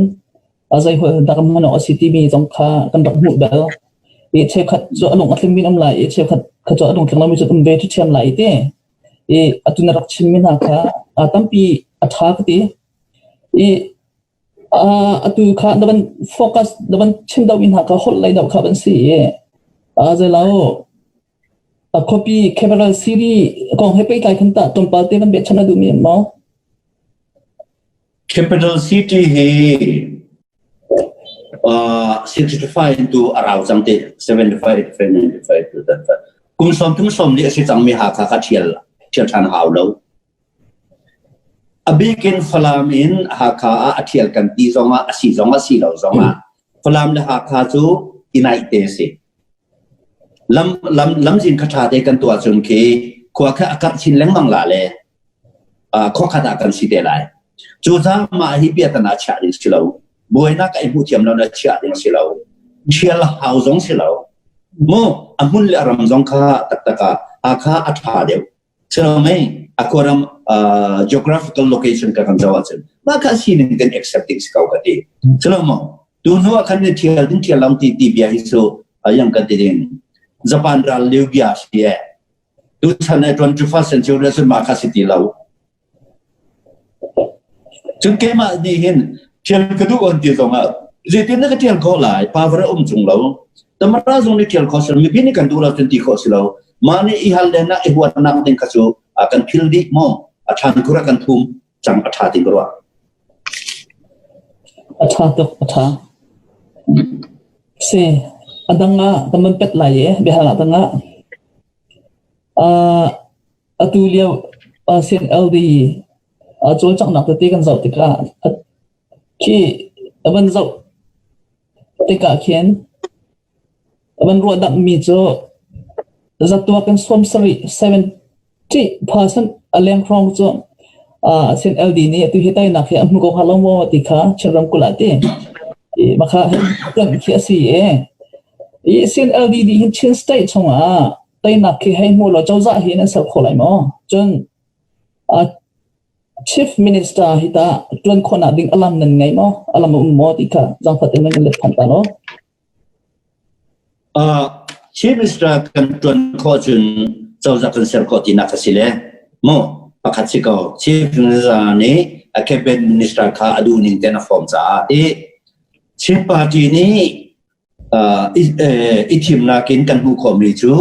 a zei holh dah kan hman awk a si timi zong kha kan rak hmuh bal. I cheukhat cu a lung a tling mi an um lai i cheukhat kha cu a lung tling lomi cu um ve ṭhiam lai ti. I atu na rak chimmi hna kha tampi a ṭha ka ti. I atu kha na van focus na van chim deuhmi hna kha holh lei deuh kha van si i zeilo a khuapi capital city kong he pehtlai khan tah tlawmpal te van biachanh na duhmi maw? Capital City hi 65 into a rau cang te 75 85 95 kum sawm thum sawm li a si cangmi Hakha kha ṭhial ṭhial ṭhan hau lo. A bik in Falam in Hakha ah a ṭhial kan ti zongah a si zong a si lo zongah Falam le Hakha cu i naih te a si. Lam lam lamzin kha ṭha te kan tuah cun khi khua kha a karh chin lengmang la le khuakhat ah kan si te lai. Cucaah mah hi biatana chiah ding si lo. Buainak ai hmuh thiam lo na chiah ding si lo. Thial hau zong si lo. Mu a hmun le a ram zong kha taktak ah Hakha a ṭha deuh. Silo mei a khuaram geographical location ka kan zoh ahcun mah kha sining kan accept ding si ko ka ti. Silo maw? Tu hnu ah khan ni thial ding thial long ti ti bia hi cu Ayang kan ti ding. Japan ral liu bia si e. Tu chan e 21st century cun mah kha si ti lo. Cun keimah nih hin ṭhial ka duh on ti zong ah zeitin na ka ṭhial khawh lai? Power a um chung lo. Tamara zong nih ṭhial khawh si lo. Mipi nih kan duh lo cun ti khawh si lo. Mah nih i hal le nak i huatnak ding kha cu a kan phil dih maw? A ṭhan khur a kan thum cang a ṭha ti ka ruah. A ṭha tuk, a ṭha. Si, a dang ah kan man pet lai i biahalnak dang ah. Uh, Atu lio CNLD cawlcanghnak tete kan zoh tikah khi a van zoh tikah khin a van ruahdamhmi cu zatuak in 70 70% a leng hrawng cu CNLD nih atu hi teinak hi a hmu ko hnga lo maw ti kha Chin ramkulh ah ti. Mah kha khi a si i CNLD nih hin Chin state chungah teinak khi hei hmu law cozah hi nan ser kho lai maw? Cun Chief Minister hi tah ṭuan khawhnak ding alam nan ngei maw? Alam a um maw ti kha zaangfah tein nan kan let phan ta law. Chief Minister kan ṭuan khawh cun cozah kan ser khawh tinak a si le mu pakhat si ko. Chief Minister nih a cabinet minister kha a duh ning ten a form caah i Chin Party nih i thimnak in kan hmuh khawhmi cu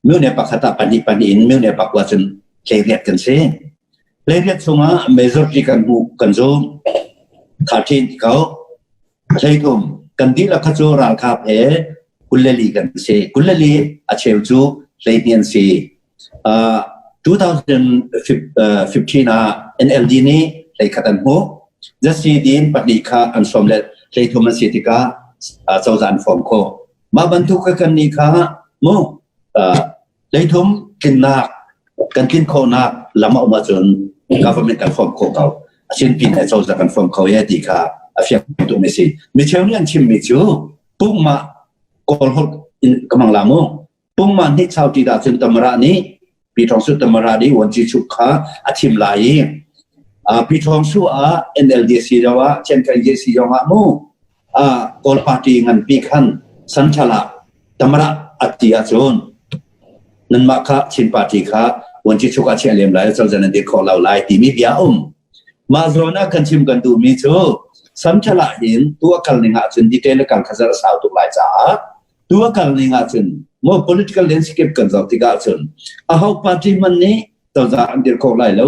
mine pakhat ah pahnih pahnih in mine pakua cun 18 kan si. 18 chungah majority kan hmuh kan zum. 13 ko. 13 kan dihlak kha cu ralkap he 24 kan si. 24 a cheu cu 12 an si. 2015 ah NLD nih 11 an hmuh. ZC din pahnih kha an sawm le 13 an si tikah cozah an form khawh. Mah bantuk kha kan nih kha mu 13 tlinnak kan tlin khawhnak lam a um ahcun government kan form khawh ko. Asin pin he cozah kan form kho ye ti kha a fiang tuk mi si. Mi cheu nih an chimmi cu pumah kawl holh in ka mang la mu. Pungmah nih chau ti dah cun Tamara nih Pi Thawng Su Tamara nih Vuanci Chuk kha a thim lai i Pi Thawng Su ah NLD si lo ah Chiankai si zong ah mu Kawl party nganpi khan Central ah Tamara a ti ahcun nanmah kha Chin party kha Vuanci Chuk ah chiah lem lai cozah nan dir khawh lo lai timi bia um. Mah zawn ah kan chim kan duhmi cu Central ah hin tu a kal ning ahcun detail a kal kha zar a sau tuk lai caah Tu a kal ning ahcun maw political landscape kan zoh tikah cun aho party hmanh nih cozah an dir kho lai lo.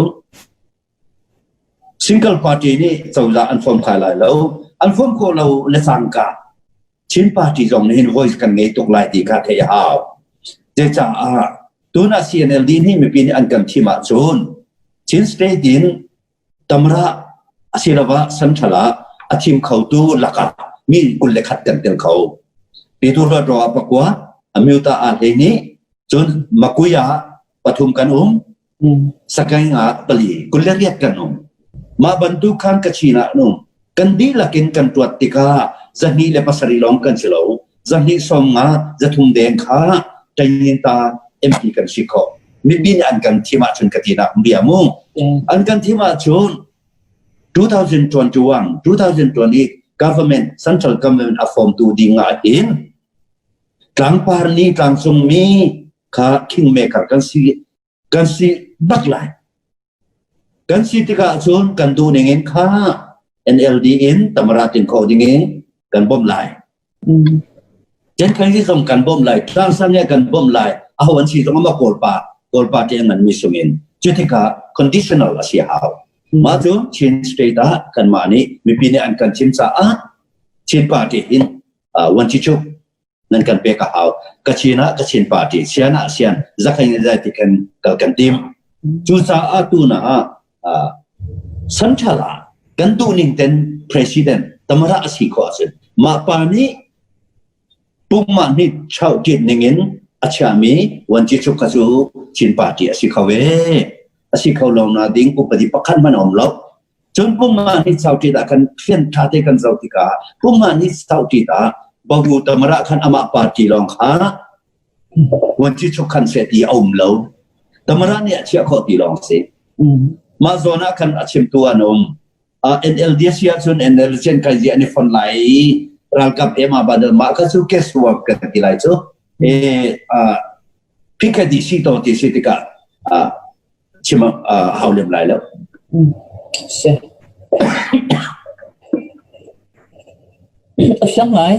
Single party nih cozah an form khai lai lo. An form khawh lo le cangka Chin party zong nih hin voice kan ngei tuk lai ti kha theih a hau. Zecaah tun ah CNLD nih mipi nih an kan thim ahcun Chin state in Tamra asiloah central ah a thim khotu lakah mi 21 kan tel kho. Pitu Hluttaw ah pakua, Amyota ah 12, cun Makui ah pathum kan um, Sagaing ah pali, 28 kan um. Mah bantuk khan Kachin ah an um. Kan dihlak in kan tuat tikah 207 lawng kan si lo. 250 300 deng kha Tainginta MP kan si khawh. Mipi nih an kan thim ahcun ka tinak bia mu. An kan thim ahcun 2021 2020 government central government a form tu ding ah hin tlangpar ni tlangcung mi kha kingmaker kan si kan si bak lai. Kan si tikah cun kan duh ning in kha NLD in tamara tin kho ding in kan bawmh lai. Jen khan hi zong kan bawmh lai, tlangsang he kan bawmh lai. Aho an si zong ama Kawlpa, Kawlpa te ngan mi sung in. Cu tikah conditional a si hau. Mah cu Chin state ah kanmah nih mipi nih an kan thim caah Chin party hin Wanci Chuk nan kan pek a hau. Kachin ah Kachin party, Sian ah Sian, Zakhain zai ti khan kal kan tim. Cucaah tu na ah central ah kan duh ning ten president tamara a si khawh ahcun mah pa nih pumah nih chau tit ning in a chiami Wanci Chuk kha cu Chin party a si kho ve. A si kho lo na ding upadi pakhat hmanh a um lo. Cun pumah nih chau tit ah kan fian tha te kan zoh tikah pumah nih chau tit ah Bahu Tamara khan amah party lawng kha Vuanci chuk khan seh ti a um lo. Tamara nih a chiah khawh ti lawng si. Mah zawn ah khan a chimtu an um. NLD si ahcun NLD kai zi an i fon lai i Ralkap he ma ba mah kha cu guess work kan ti lai cu. E phikha di si to ti si tikah chim hau lem lai lo. Si. A fiang ngai.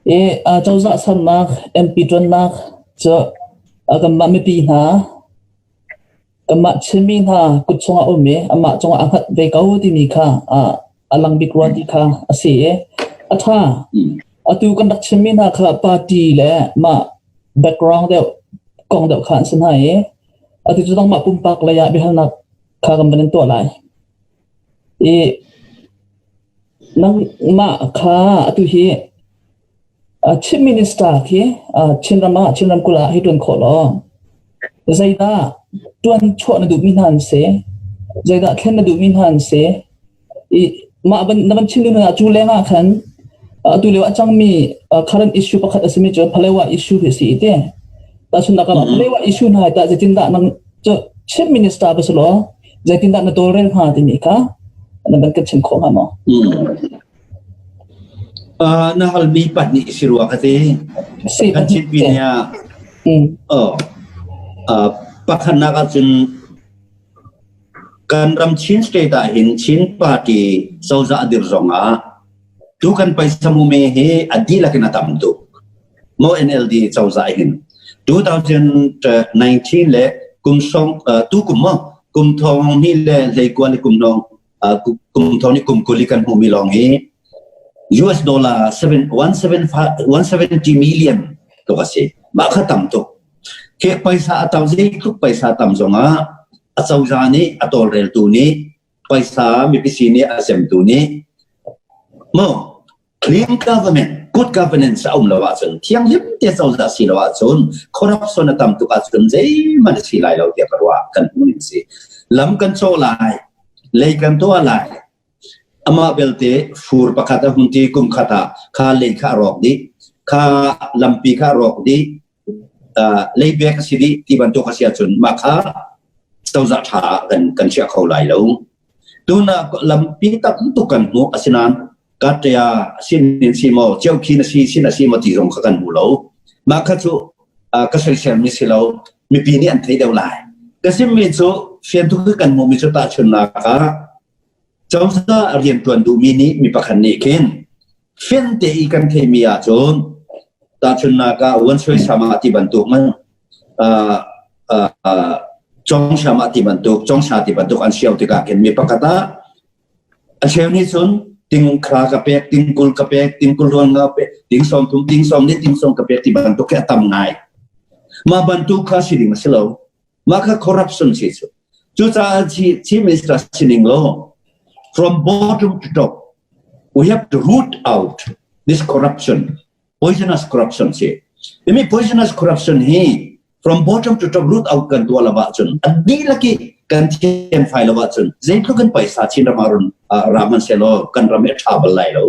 I cozah sannak MP ṭuannak cu kanmah mipi hna kanmah Chinmi hna kut chungah um i amah cungah a hngat ve ko timi kha a lang bik rua ti kha a si i a ṭha. Atu kan rak chimmi hna kha party le mah background deuh kong deuh kha an si hna i atu cu nangmah pumpak lei ah biahalnak kha kan van in tuah lai. I nangmah kha atu hi Chin Minister khi Chinram ah Chin ramkulh ah hei ṭuan khawh law zeidah ṭuan chuah na duhmi hna an si? Zeidah thlen na duhmi hna an si? I mah ban na van chim duhmi hna cu leng ah khan atu lio a cangmi current issue pakhat a simi cu Palewa issue hi a si te. Tahchunhnak ah Palewa issue hna tah zeitindah nang cu Chief Minister va si law zeitindah na tawlrel hnga timi kha na van kan chim khawh hnga maw? Na halmi pahnih si rua ka ti. Kan Chinpi nih ah oh pakhatnak ahcun kan ram Chin state ah hin Chin party cozah a dir zong ah tu kan paisa hmuhmi hi a dihlak in a tam tuk. Mo NLD cozah hin 2019 le kum song tu kum mo kum thong ni le hleikua le kum nong kum thong ni kum kuli kan hmuhmi lawng hi US dollar 170 million tuk a si. Mah kha tam tuk. Khi paisa a tam zeitluk paisa tam zongah a cozah nih a tawlreltu nih paisa mipi sin nih a semtu nih mo clean government good governance a um lo ahcun thianghlim te cozah si lo ahcun corruption a tam tuk ahcun zeihmanh a si lai lo tiah ka ruah kan hmuh ning si lam kan cawh lai lei kan tuah lai Amah belte fur pakhat a hun ti kum khat ah kha lei kha a rawk dih, kha lampi kha a rawk dih, leibek a si dih ti bantuk a si ahcun mah kha cozah ṭha ah kan chiah kho lai lo. Tun ah lampi tam tuk kan hmuh asinain Kaṭia sin in si maw, Ciokhin a si, sin a si maw ti zong kha kan hmu lo. Mah kha cu ka soiselmi si lo, mipi nih an thei deuh lai. Ka simmi cu fiantuk kan hmuhmi cu tahchunhnak ah cozah rianṭuan duhmi nih mi pakhat nih khin fiante i kan theimi ahcun tahchunhnak ah Wansui Sama ti bantuk man Congshama ti bantuk Congsha ti bantuk an siau tikah khin mi pakhat ah a cheu nih cun ting khra ka pek ting kul ka pek ting kul ruang ka pek ting sawm thum ting sawm ni ting sawm ka pek ti bantuk khi a tam ngai mah bantuk kha si ding a si lo Mah kha corruption si cu. Cucaah Chief Minister sining law from bottom to top we have to root out this corruption, poisonous corruption si. Imi poisonous corruption hi from bottom to top root out kan tuah lo ahcun a dihlak i kan thian fai lo ahcun zeitluk kan paisa Chin ram ah run ra hmanhsehlaw kan ram hi a ṭha bal lai lo.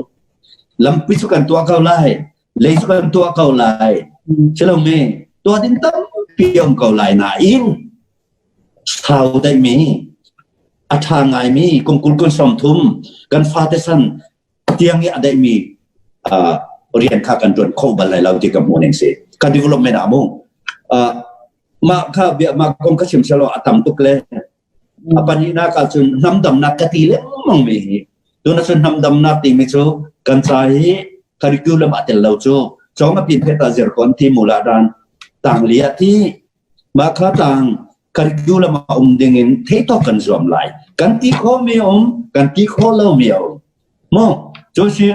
Lampi cu kan tuah ko lai. Lei cu kan tuah ko lai. Silomi tuah ding tampi um ko lai nain sau daihmi a ṭha ngaimi kum kul kul sawm thum kan fate san tiang i a daihmi rian kha kan ṭuan kho bal lai lo ti ka hmuh ning si. Ka development ah mu. Mah kha bia mah kong ka chim selaw a tam tuk le A pahnihnak ahcun hnamdamnak ka ti lengmang mi hi tun ahcun hnamdamnak timi cu kan ca hi curriculum ah tel lo cu cawng a pin phet ah zir kon ti mula dan tang li ah ti mah kha tang curriculum ah um ding in theitawk kan zuam lai kan ti kho mi um kan ti kho lo mi um Maw cu si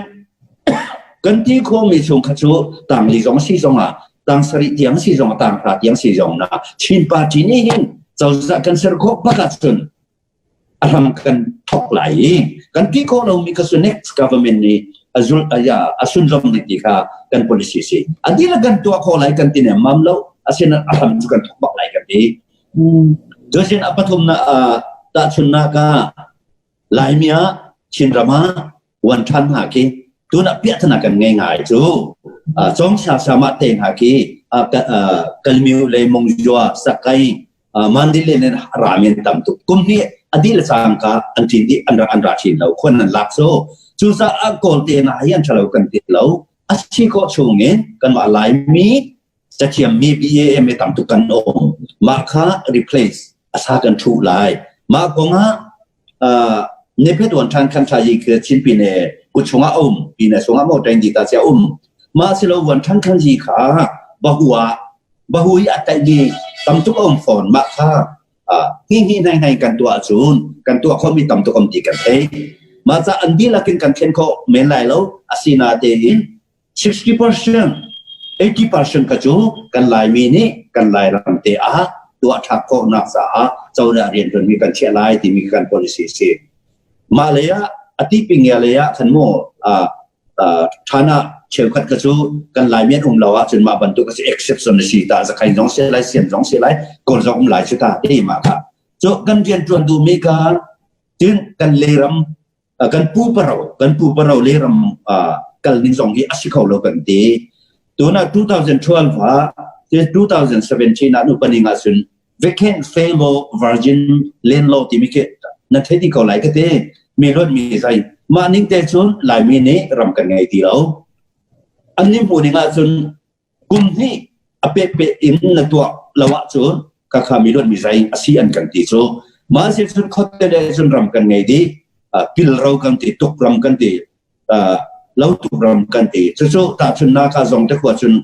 kan ti khawhmi chung kha cu tangli zong si zong ah tang sarih tiang si zong ah tang hra tiang si zong na Chin party nih hin cozah kan ser khawh bak ahcun a hram kan thok lai i kan ti khawh lomi kha cu next government nih a zul aya a sunzom ding ti kha kan policy si a dihlak kan tuah khawh lai kan ti nem mam lo asinain a hram cu kan thok bak lai kan ti cu sin a pathum na tahchunnak ah Laimi ah Chinram ah uan ṭhan hna khi tunah piahtana kan ngei ngai cu cong siasam ah te hna khi Kalmyu le Mongzua Sakai Mandalay nen rami an tam tuk kum hnih a dih le cangka an ṭin dih an ra an ra ṭhin lo khuan an lak so. Cucaah Kawlte hna hi an ṭhalo kan ti lo. A si khawh chungin kanmah Laimi cathiammi BAM i tam tuk kan um. Mah kha replace a sa kan ṭhuh lai. Mah kongah Nephet wan ṭhan khan ṭha yi khi Chin pine kut chungah a um pine chungah maw ṭain di ta cia um. Mah silo wan ṭhan khan yi kha bahu ah bahu i a taih tam tuk a um fawn. Mah kha hi hi nai nai kan tuah cun kan tuah khomi tam tuk um ti kan thei. Mah ca an dihlak in kan thlen khawh men lai lo. Asinatein 60% 80% kha cu kan Laimi nih kan Lairam te ah tuah ṭhak khawhnak caah cozah rianṭuanmi kan chiah lai timi kan policy a si. Mah lei ah a tiping lei ah khan mu ṭhan ah cheukhat kha cu kan Laimi an um lo ahcun mah bantuk a si exception a si ta zakhain zong si lai siam zong si lai kawl zong um lai cu ta ti mah kha cu kan rianṭuan duhmi ka tin kan leiram kan pupa kan pupa ro le ram kal ning zong hi a si kho lo kan ti tuna 2012 ah 2017 ah nupaning ah cun vacant fellow virgin land law timi khi na thei ti ko lai ka te mi luat mi zai mah ning te cun laimi nih ram kan ngei ti lo an ning hmu ning ah cun kum hnih a pehpeh in na tuah lo ahcun kakha mi luat mi zei a si an kan ti cu mah si cun khote le cun ram kan ngei dih pilro kan ti tuk ram kan ti lo tuk ram kan ti cucu tahchunnak ah zong te khua cun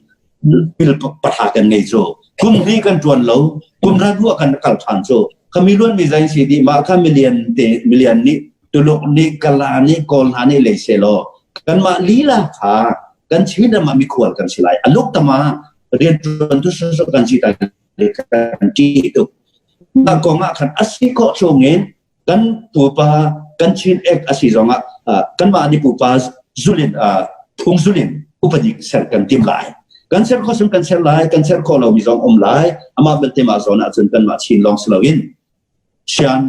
pil patha kan ngei cu kum hnih kan tuan lo kum ra hnu kan kal than cu khami luan mi zain si di mah kha million te million nih Tuluk nih Kala nih Kawl hna nih lei selaw kanmah lila kha kan Chin ram ah mikhual kan si lai. A luk tama rianṭuan tu sosok kan si tai kan ṭih tuk. Mah kong ah khan a si khawh chungin kan pupa kan Chin Act a si zongah kanmah nih pupa zulin phung zulin upadi ser kan tim lai. Kan ser kho sung kan ser lai, kan ser kho lomi zong um lai. Amah belte mah zawn ahcun kanmah Chin lawng si loin Shan,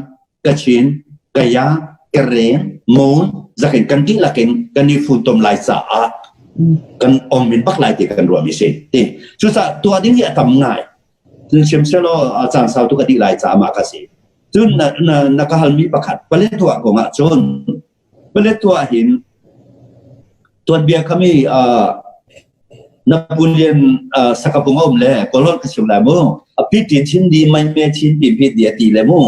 Kachin, Kaya, Karen, Mon zakin kan dihlak in kan i funtom lai caah kan om min bak lai ti kan ruah mi si. Ti cucaah tuah ding hi a tam ngai. Cun sim selaw a caan sau tu ka dih lai caah mah ka si. Cun na, na, na ka halmi pakhat Paletwa kong ah cun Paletwa hin tuanbia khami uh, Napoleon uh, sakapung a um le kawlholh ka chim lai mu a pi chin di mai me chin pi pi di ti le mu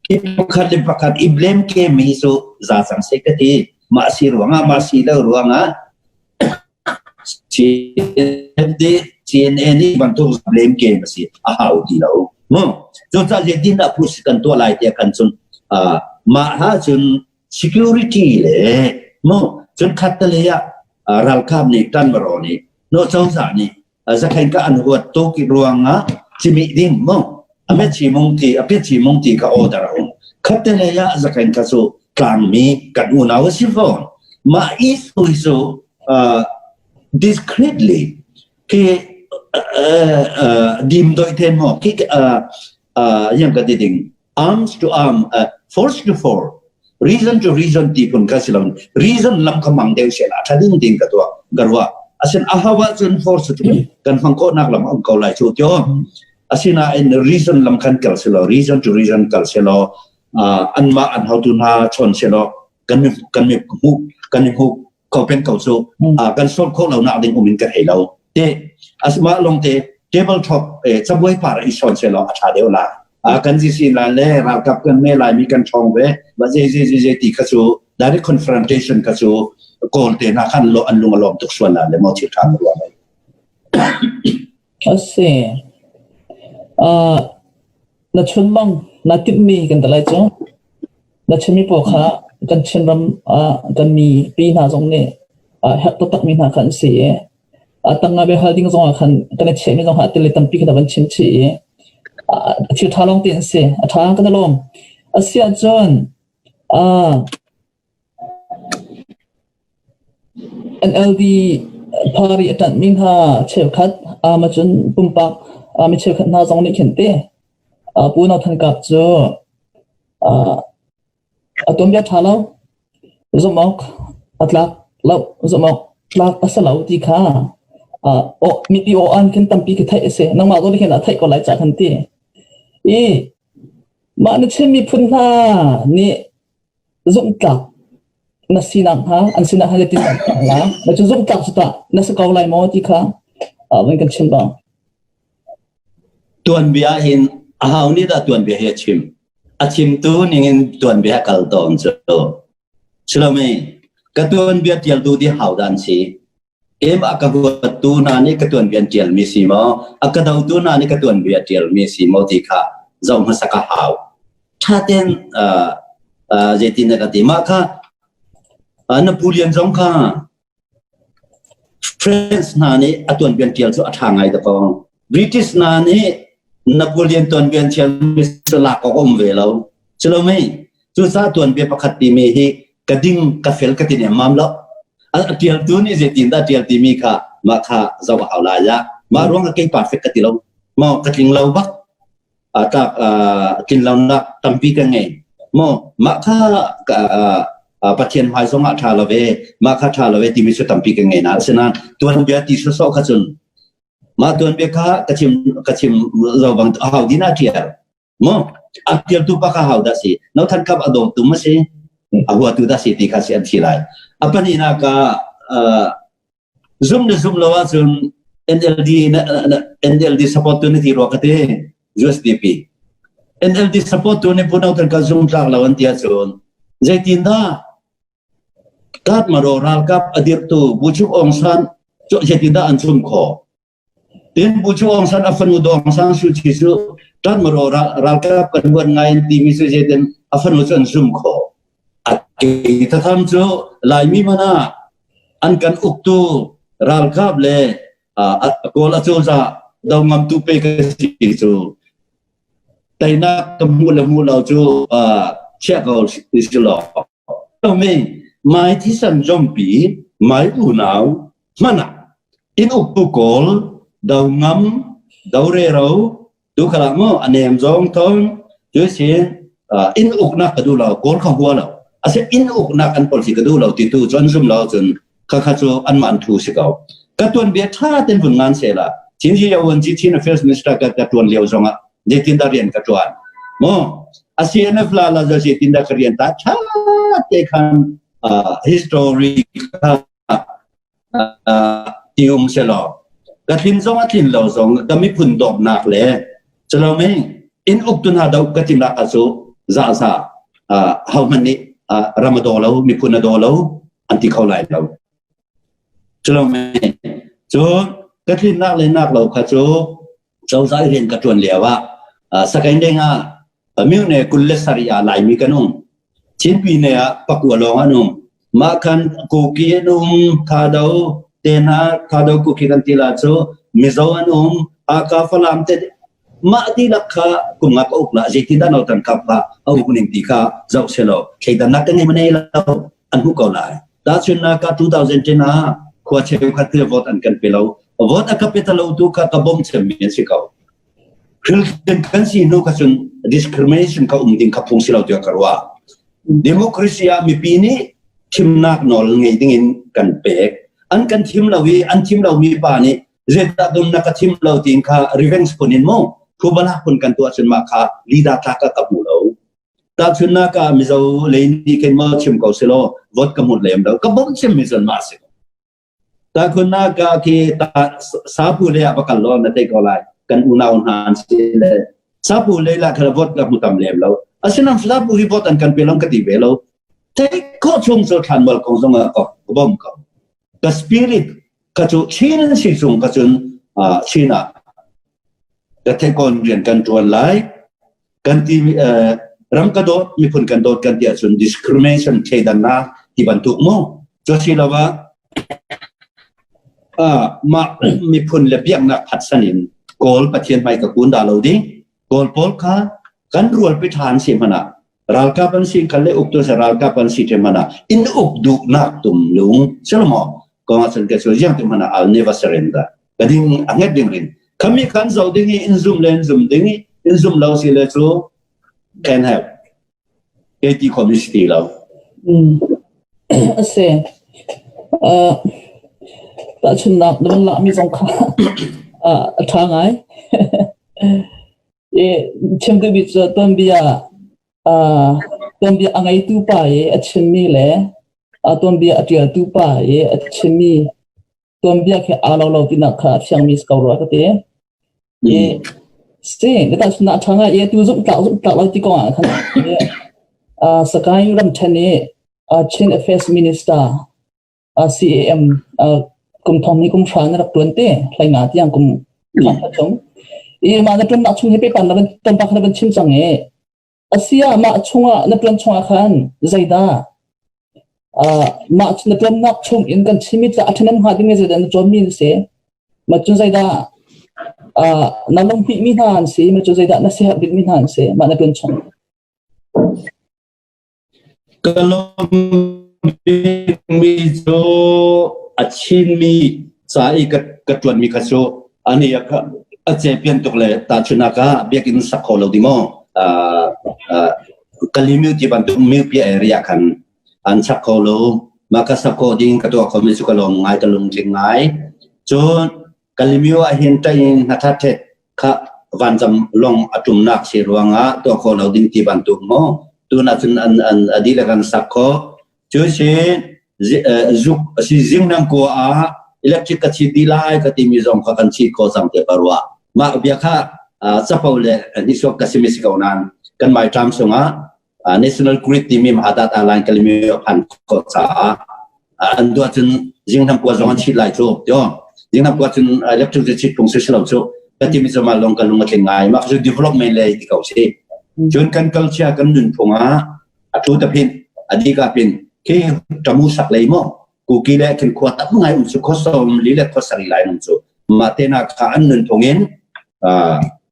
khi pakhat le pakhat i blame game hi cu za cang se ka ti mah si ruangah mah si lo ruangah CND CNA nih bantuk blame game a si a hau ti lo mu cucaah zeitin dah push kan tuah lai tiah kan cun mah ha cun security le mu cun khat te lei ah ralkap nih tanmaro nih no cozah nih zakhain ka an huat tuk ruangah cimih ding mu ame chi mung ti ape chi mung ti ka order a um khat te lei ah zakhain ka cu tlangmi kan unau a si fawn mah issue hi cu discreetly khi dim doi ten mo khi yang ka ti ding arms to arm, uh, force to force, reason to reason ti phun kha si lo reason lam kha mang deuh se la tha ding ding ka tua garwa asin ahawa cun force tu kan hmang ko nak lam om ko lai chu tyo asina in reason lam khan kal se lo reason to reason kal se lo an ma an how tu na chon se lo kan kan mi mu kan mi ko pen ko cu kan solve kho lo nak ding um in ka thei lo te asma long te table top cabuai par i son se lo a tha deuh la kan ji si la le ralkap kan me lai mi kan thong ve ba je je je je ti kha cu direct confrontation kha cu kawl te na khan lo an lung alom tuk sual la le mo thil tha ruwa mai Ase na chunmang na timhmi kan talai cu Na chimmi pawl kha kan Chinram ah kan mipi hna zong nih herh taktakmi hna kha an si i a tangah biahal ding zongah khan kan i chiahmi zong kha a til i tampi kha na van chim chih i thil ṭha lawng te an si. A ṭha kan i lawm. A si ahcun NLD party a ṭanhmi hna cheukhat cun pumpak mi cheukhat hna zong nih khin ti Pu No Than Kap cu A tuanbia ṭha lo, zumh awk a tlak lo, zumh awk tlak a si lo ti kha mipi aw-an khin tampi khi theih a si. Nangmah zong nih khin a theih ko lai ca kan ti. I mah na Chin miphun hna nih zumhtlak Na sinak hnga an sinak hnga zeitin dah la na cu zumh tlak cu tah na si ko lai maw ti kha van kan chim bang. Tuanbia hin ahau nih dah tuanbia hi a chim? A chimtu ningin tuanbia kal tawn cu. Silomi ka tuanbia tialtu di hau dan si. Keimah ka huattu hna nih ka tuanbia an ṭialmi si maw, a ka dotu hna nih ka tuanbia ṭialmi si maw ti kha zoh hmasa ka hau. Ṭha tein zeitin dah ka ti. Mah kha na pu Lian zong kha French hna nih a tuanbia an ṭial cu a ṭha ngai dakaw. British hna nih Napoleon tuanbia an ṭialmi cu lak awk a um ve lo. Culo mei? Cucaah tuanbia pakhat timi hi ka ding ka fel ka ti nemmam lo. A ṭialtu nih zeitindah ṭial timi kha mah kha zoh a hau lai ah. Mah ruang ah kei perfect ka ti lo. Maw ka tling lo bak. Tlak tlin lonak tampi ka ngei. Maw mah kha Pathian hmai zong ah ṭha lo ve, mah kha ṭha lo ve timi cu tampi ka ngei na. Asinain tuanbia ti sawsawh kha cun mah tuanbia kha ka chim ka chim zo bang a hau din ah ṭial. Maw a tialtu pa kha hau dah si no than kap a dawtu ma si a huatu dah si ti kha si an thi lai. A pahnihnak ah zum na zum lo ahcun NLD NLD support tu na ti rua ka ti USDP NLD support tu nih pu no than ka zum tlak lo an ti ahcun zeitin dah Kat maro ralkap a dirhtu Buchuk Aung San cu zeitin dah an zum khawh? Tin Bu Chu Aung San a fanu Daw Aung San Suu Kyi cu ṭanmaraw ralkap kan huat ngai an timi cu zeitin a fanu cu an zum khawh. A ke thatham cu Laimi hmanh ah an kan uktu ralkap le Kawl acozah do ngamtu pe ka si cu teinak ka hmuh le hmuh lo cu chiah ko si law. Mai thisan zompi mai unau hmanh ah inn uktu Kawl do ngam do rero tu khala maw a nem zong thong tu sin inn uknak ka duh lo Kawl kha hua lo ase inn uknak an policy ka duh lo ti tu cun zum lo cun kha kha cu an man thu si ko ka tuan bia tha ten vun ngan se la Chin Ji Yawan Ji Chin Affairs Minister ka ka tuan lio zong ah zeitin dah rian ka tuan mo a CNF la la zeitin dah ka rian ta tha te khan history kha ti um selaw ka tlin zong a tlin lo zong ka miphun dawtnak le culo mei inn uktu hna do ka timnak ah cu za za ho hmanh nih ram a daw lo miphun a daw lo an ti kho lai lo culo mei cun ka tlinnak le nak lo kha cu cozah rian ka ṭuan lio ah sakain deng ah myone 27 ah Laimi kan um. Chinpine ah pakua lawng an um. Mah khan Kuki an um, Thado te hna, Thado Kuki kan ti la cu Mizo an um, Aka Falam te mah dihlak kha kum nga ka uk la zeitin dah nautan kap kha a uk ning ti kha zoh selaw thleidannak ka ngei ma nei lo an hmuh ko lai. Tahchunhnak ah 2010 ah khua cheukhat khi vote an kan pe lo. Vote a ka pe ta lo tu kha ka bawmh cemmi an si ko. Christian kan si hnu kha cun discrimination kha um ding kha phung si lo tiah ka ruah. Democracy ah mipi nih thimnak nawl ngei ding in kan pek. An kan thim lo i an thim lomi pa nih zeidah dum na ka thim lo tiin kha revenge phun in mu phubala phun kan tuah cun mah kha leader tla ka ka hmu lo. Tahchunhnak ah Mizo lei nih khin maw chim ko selaw vote ka hmu lem lo. Ka bawmh chimmi cun mah si. Tahchunhnak ah khi sapu lei ah va kal law na thei ko lai. Kan unau hna an si le sapu lei la kha vote ka hmu tam lem lo. Asinain sapu hi vote an kan pe lo ka ti ve lo. Theih khawh chung cu thlanmual kong zong ah ka bawmh ko. Ka spirit ka cu Chin an si chung ka cun Chin ah ka thekawn rian kan ṭuan lai. Kan ti ram ka dawt miphun kan dawt kan ti ahcun discrimination thleidannak ti bantuk mu cu si lo ah mah miphun le biaknak phatsan in Kawl Pathian hmai ka kun dah lo ding Kawl pawl kha kan rualpi ṭha an si hmanh ah ralkap an si kal le uktu sa ralkap an si ṭe hmanh ah in uk duhnak tum lung silo kong ah cun ka cu jiang tu hmanh ah I'll never surrender ka ding a nget ding rin khami kan zo ding i in zum le in zum ding i in zum lo si le cu can help kei ti khom si ti lo. A si. Tahchunhnak na van lak mi zong kha a ṭha ngai. I chim duhmi cu tuanbia tuanbia a ngeitu pa i a chimmi le. A tuanbia a ṭialtu pa i a chimmi tuanbia khi aa lo lo tinak kha a fiangmi si ko rua ka ti. I si, na tahchunhnak a ṭha ngai i atu zumhtlak zumhtlak lo ti kong ah khan Sagaing ramṭhen i Chin Affairs Minister CAM kum thong ni kum hra na rak ṭuan te hlei nga tiang kum khat chung. I mah na ṭuannak chung hi pepan na van tonpa kha na van chim cang i Asiah mah chungah na ṭuan chungah khan zeidah mah na ṭuannak chung in kan chimmi ca a ṭhahnem hnga dingmi zeidah na cawnmi na si? Mah cu zeidah na lunghmuihmi hna an si? Mah cu zeidah na siaherh bikmi hna an si? Mah na ṭuan chung. Ka lawmhbikmi cu a Chinmi ca i ka ṭuanmi kha cu ani a cepian tuk le tahchunhnak ah biakinn sak kho lo di maw Kalimyu ti bantuk mipi area khan an sak kho lo. Mah ka sak khawh ding ka tuah khomi cu ka lawm ngai, ka lungtling ngai. Cun Kalimyu ah hin ṭain hnathathet kha vancam lawng a ṭumnak si ruangah tuah khawh lo ding ti bantuk maw tun ahcun an an a dihlak an sak khawh. Cu si zuk si zingnang kua ah electric ka chit dih lai ka timi zong kha kan chit khawh cang te ka ruah. Mah bia kha capo le nisuak ka simi si ko nain kan mai ṭam sungah National Grid timi Mahadat Airline Kalimi a phan khawh caah an duah cun zingnam kua zong an chit lai cu tio zingnam kua cun electric cu chit phung si lo cu ka timi cu mah lawng ka lung a tling ngai mah cu development lei ti ko si cun kan culture kan nunphung ah a thu ta phin a dika pin khi tamu sak lei mo kuki le khin khua tam ngai um cu khosom li le khosari lai nung cu mah te na kha an nunphung in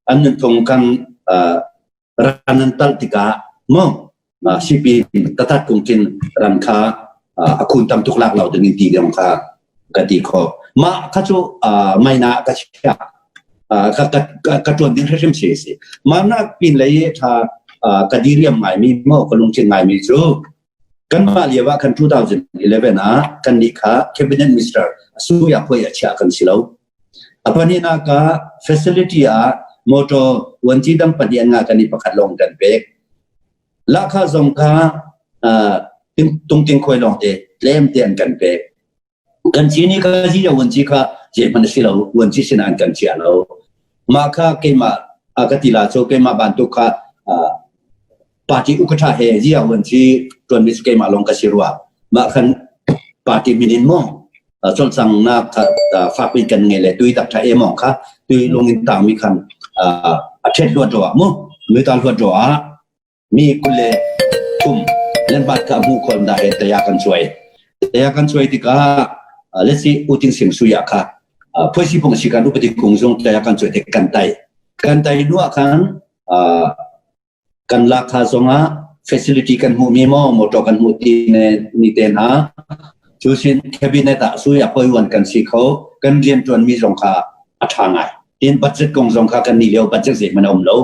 an nunphung kan ran an talh tikah mu sipi tatat kung cin ran kha a khun tam tuk lak lo ding in ti dong kha ka ti kho mah kha cu maina ka chia ka ka tuan ding hrim si si mah nak pin lei tha ka diriam ngai mi mo ka lungchin ngai mi cu kanmah lio ah khan 2011 ah kan nih kha cabinet minister suya phoi a chia kan si lo A pahnihnak ah facility ah motor vuanci dang pahnih an ngah kan i pakhat lawng kan pek. Lahkhah zong kha tungting khuai lawng te tlem te an kan pek. Kan cini kha zi vuanci kha zeihmanh a si lo vuanci sinah an kan chia lo. Mah kha keimah a ka ti la cu keimah bantuk kha party ukatha he zia vuanci tuanmi cu keimah lawng ka si rua. Mah khan party min in maw cawlcanghnak fakpi kan ngei le tui tak tha emong kha tui lungin tangmi khan a ṭhet luat ro ah mu mi ta luat ro ah mi kule thum lembat kha hmu khol da he taya kan chuai taya kan chuai tikah let's see uting sing suya kha phoisi pung si kan upati kung zong taya kan chuai te kan tai kan tai nuah khan Kan lahkhah zongah facility kan hmuhmi maw motor kan hmuh ti ne ni te hna cu sin cabinet ah sui a poi kan si kho kan rianṭuanmi zong kha a ṭha ngai tin budget kong zong kha kan nih lio budget zeihmanh a um lo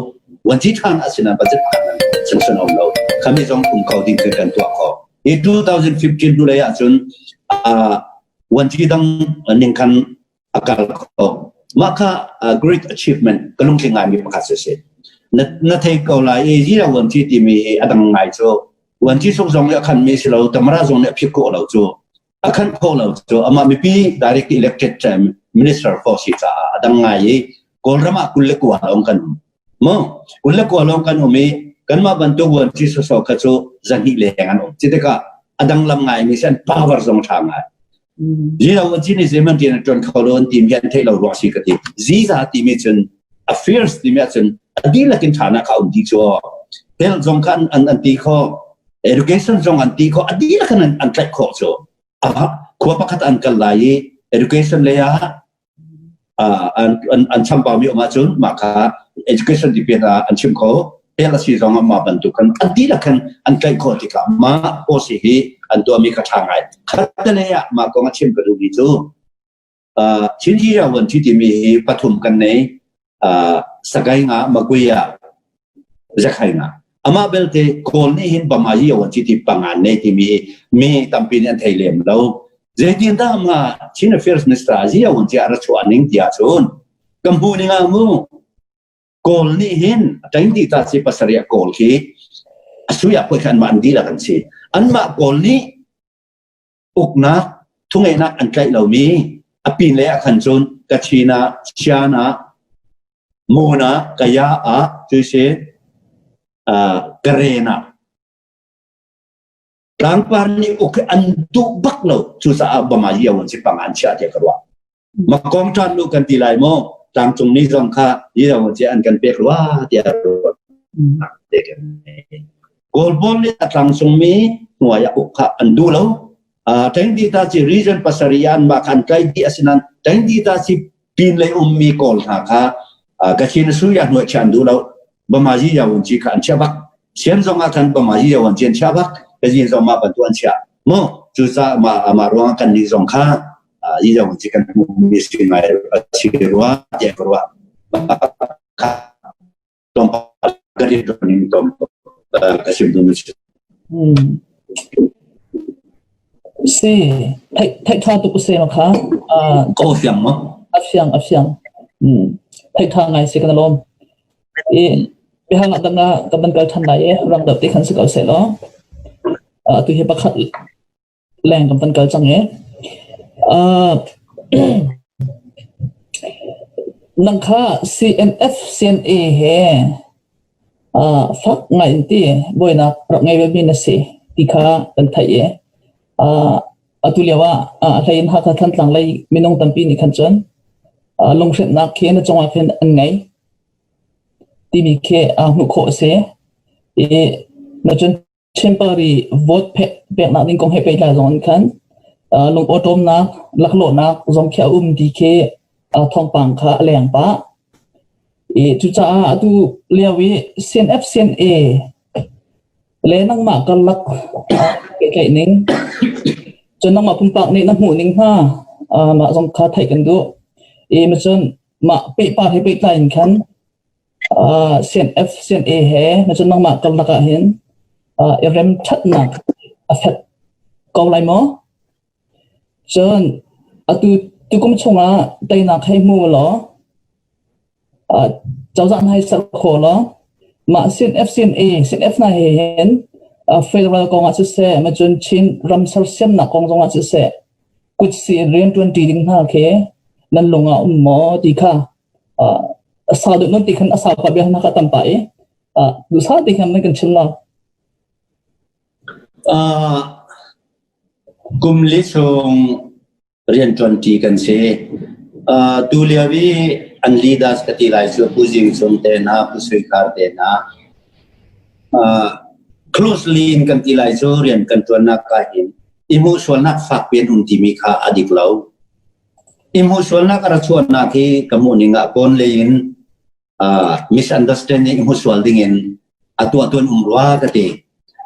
vuanci ṭhan a sinan budget pakhat sungsun a um lo khami zong um kho ding khi kan tuah kho hi 2015 hnu lei ahcun vuanci dang ning khan a kal kho. Mah kha great achievement ka lungtling ngaimi pakhat si si. Na, na thei ko lai i zira vuanci timi hi a dang ngai cu. Vuanci suk zong nih a khan mi si lo, tamara zong nih a phit khawh lo cu. A khan khawh lo cu. Amah mipi direct elected minister for si caah a dang ngai i Kawlram ah 29 lawng kan um. Mo, 29 lawng kan um i kanmah bantuk vuanci sawsawh kha cu zahnih leng an um. Ci tikah a dang lam ngai mi si an power zong ṭha ngai. Zila vuanci nih zeihmanh rian a ṭuan kho lo an timi an theih lo ruang si ka ti. Ziza timi cun a fierce timi ahcun a dihlak in ṭhanak kha a um dih cu. Health zong kha an, an, an ti kho, education zong an ti kho, a dihlak in an, an tlaih khawh cu. Khua pakhat an kal lai i education lei ah an, an, an chambau mi um ahcun mah kha education department ah an chim kho. Health a si zong ah mah bantuk khan an dihlak khan an tlaih khawh tikah mah policy hi an tuahmi kha ṭha ngai. Khattelei ah mah kong a chim ka duhmi cu Chin Vuanci timi hi pathum kan nei. Sagaing ah Magui ah Zakhaing ah. Amah belte Kawl nih hin Bama yi Vuanci ti panga nei timi hi mi tampi nih an thei lem lo. Zeitin dah ma Chin Affairs Minister Yi Vuanci a ra chuah ning ti ahcun ka hmu ning ah mu Kawl nih hin ṭaing ti ta si pasarih ah Kawl khi a sui ah poi kha anmah an dihlak an si. Anmah Kawl nih. Uknak thungeihnak an tlaih lomi a pin lei ah khan cun Kachin ah, Shan ah, Mon ah, Kaya ah, cuisi Karen ah tlangpar nih uk an duh bak lo. Cucaah Bama Yio an si pang an chiah tiah ka ruah. Makong ṭan lu kan ti lai maw? Tlangcung ni zong kha Yio ci an kan pek rua tiah ruah. Kawlpawl nih a tlangcung mi hnuai ah uk kha an duh lo. Tengdi ta ci region pasarih an mah kha an tlai dih asinan Tengdi ta ci pin lei ummi Kawl hna kha Kachin Suya hnuai chia an duh lo. Bamazi Yawun ci kha an chia bak. Sian zong ah khan Bamazi Yawun ci an chia bak. Kazin zong mah bantuk an chia. Mu cucaah mah amah ruang kan nih zong kha yi Yawun ci kan hmuhmi si ngai a si rua tiah ka ruah. Tlawmpal ka rian in tom ka sim duhmi si. Si, theih tha tuk se ma kha. Ko fiang ma? A fiang, a fiang. Theih tha ngai si kan lawm. I bihang dang ah kan ban kal than lai e rang deuh te khan si ko se law. Tu hi pakhat leng kan van kal cang i nang kha CNF CNA he fak ngai in ti buainak rak ngei ve mi na si ti kha kan theih i atu lio ah a hlei in Hakha Thantlang lei minung tampi nih khan cun lunghrinhnak khi na cungah khin an ngei timi khi hmuh khawh a si i na cun Temporary vote peknak ding kong he pehtlai zong in khan lungawṭawmnak, laklawhnak zong khi a um ti khi thawngpang kha a leng pah. I cucaah atu lio i CNF CNA le nangmah karlak pehtlaih ning, cun nangmah pumpak nih na hmuh ning hna mah zong kha theih kan duh. I macun mah pehpar he pehtlai in khan CNF, CNA he cun nangmah karlak ah hin i rem ṭhatnak a fek ko lai maw? Cun atu tukum chungah teinak hei hmu law cozah hna hi ser kho law mah CNF, CNA, CNF hna he hin federal kong ah siseh, macun Chin ram sersiamnak kong zongah siseh, kutsi in rianṭuanṭi ding hna khi nan lung ah um maw ti kha a sau deuh non ti khan a sau pah bia hna kha tam pah i duhsah ti khan nan kan chim lo. Kum li chung rianṭuanṭi kan si. Tu lio i an leaders ka ti lai cu Pu Zing Cung te hna, Pu Sui Khar te hna. Closely in kan ti lai cu rian kan ṭuannak ka hin i hmuhsualnak fak piin um timi kha a dik lo. I hmuhsualnak a ra chuahnak hi ka hmuhning ah kawn lei in misunderstanding i hmuhsual ding in a tuahtu an um rua ka ti.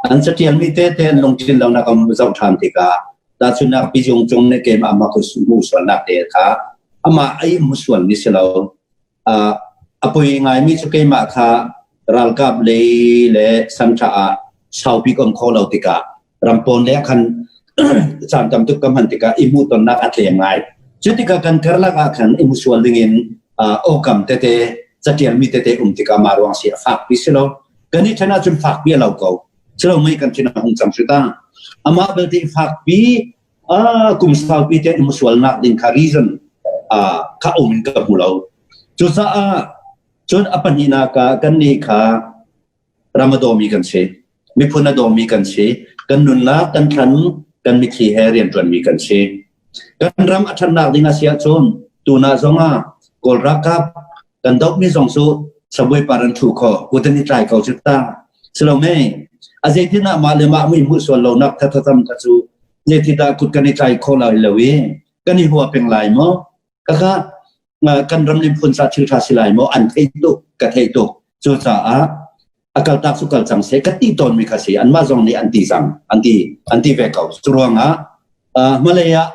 An catialmi tete an lungtlin lonak an zoh ṭhan tikah tahchunhnak Pizung Cung nih keimah amah ka hmuhsualnak te kha amah ai hmuhsualmi si lo. A poi ngaimi cu keimah kha ralkap lei le sanṭha ah saupi ka um kho lo tikah rampawn lei ah khan caan tam tuk ka hman tikah i hmuhtonnak a tlem ngai. Cu tikah kan karlak ah khan i hmusual dingin awkam tete catialmi tete um tikah mah ruang si a fakpi si lo. Kan i ṭhen ahcun fakpi a lo ko. Cilo mei kan thin a hung cang cu ta. Amah belte fakpi kum saupi te i hmusualnak ding kha reason kha um in ka hmu lo. Cucaah cun a pahnihnak ah kannih kha ram a dawmi kan si. Miphun a dawmi kan si. Kan nunnak, kan thlan, kan mitthli he rianṭuanmi kan si. Kan ram a ṭhatnak ding a si ahcun tuna zongah Kawl ralkap kan dohmi zong cu sabuai par an ṭhu kho, kut an i tlai ko cu ta. Silo mei, a zeitin ah mah le mah mui hmuh sual lonak thathatam kha cu zeitidah kut kan i tlai kho lai lo i kan i hua peng lai maw? Kaka kan ram miphun ca thil ṭha si lai maw? An thei tuk, ka thei tuk. Cucaah a kaltak cu kal cang seh ka ti tawnmi kha si. Anmah zong nih an ti cang, an ti, an ti ve ko. Cu ruangah hmalei ah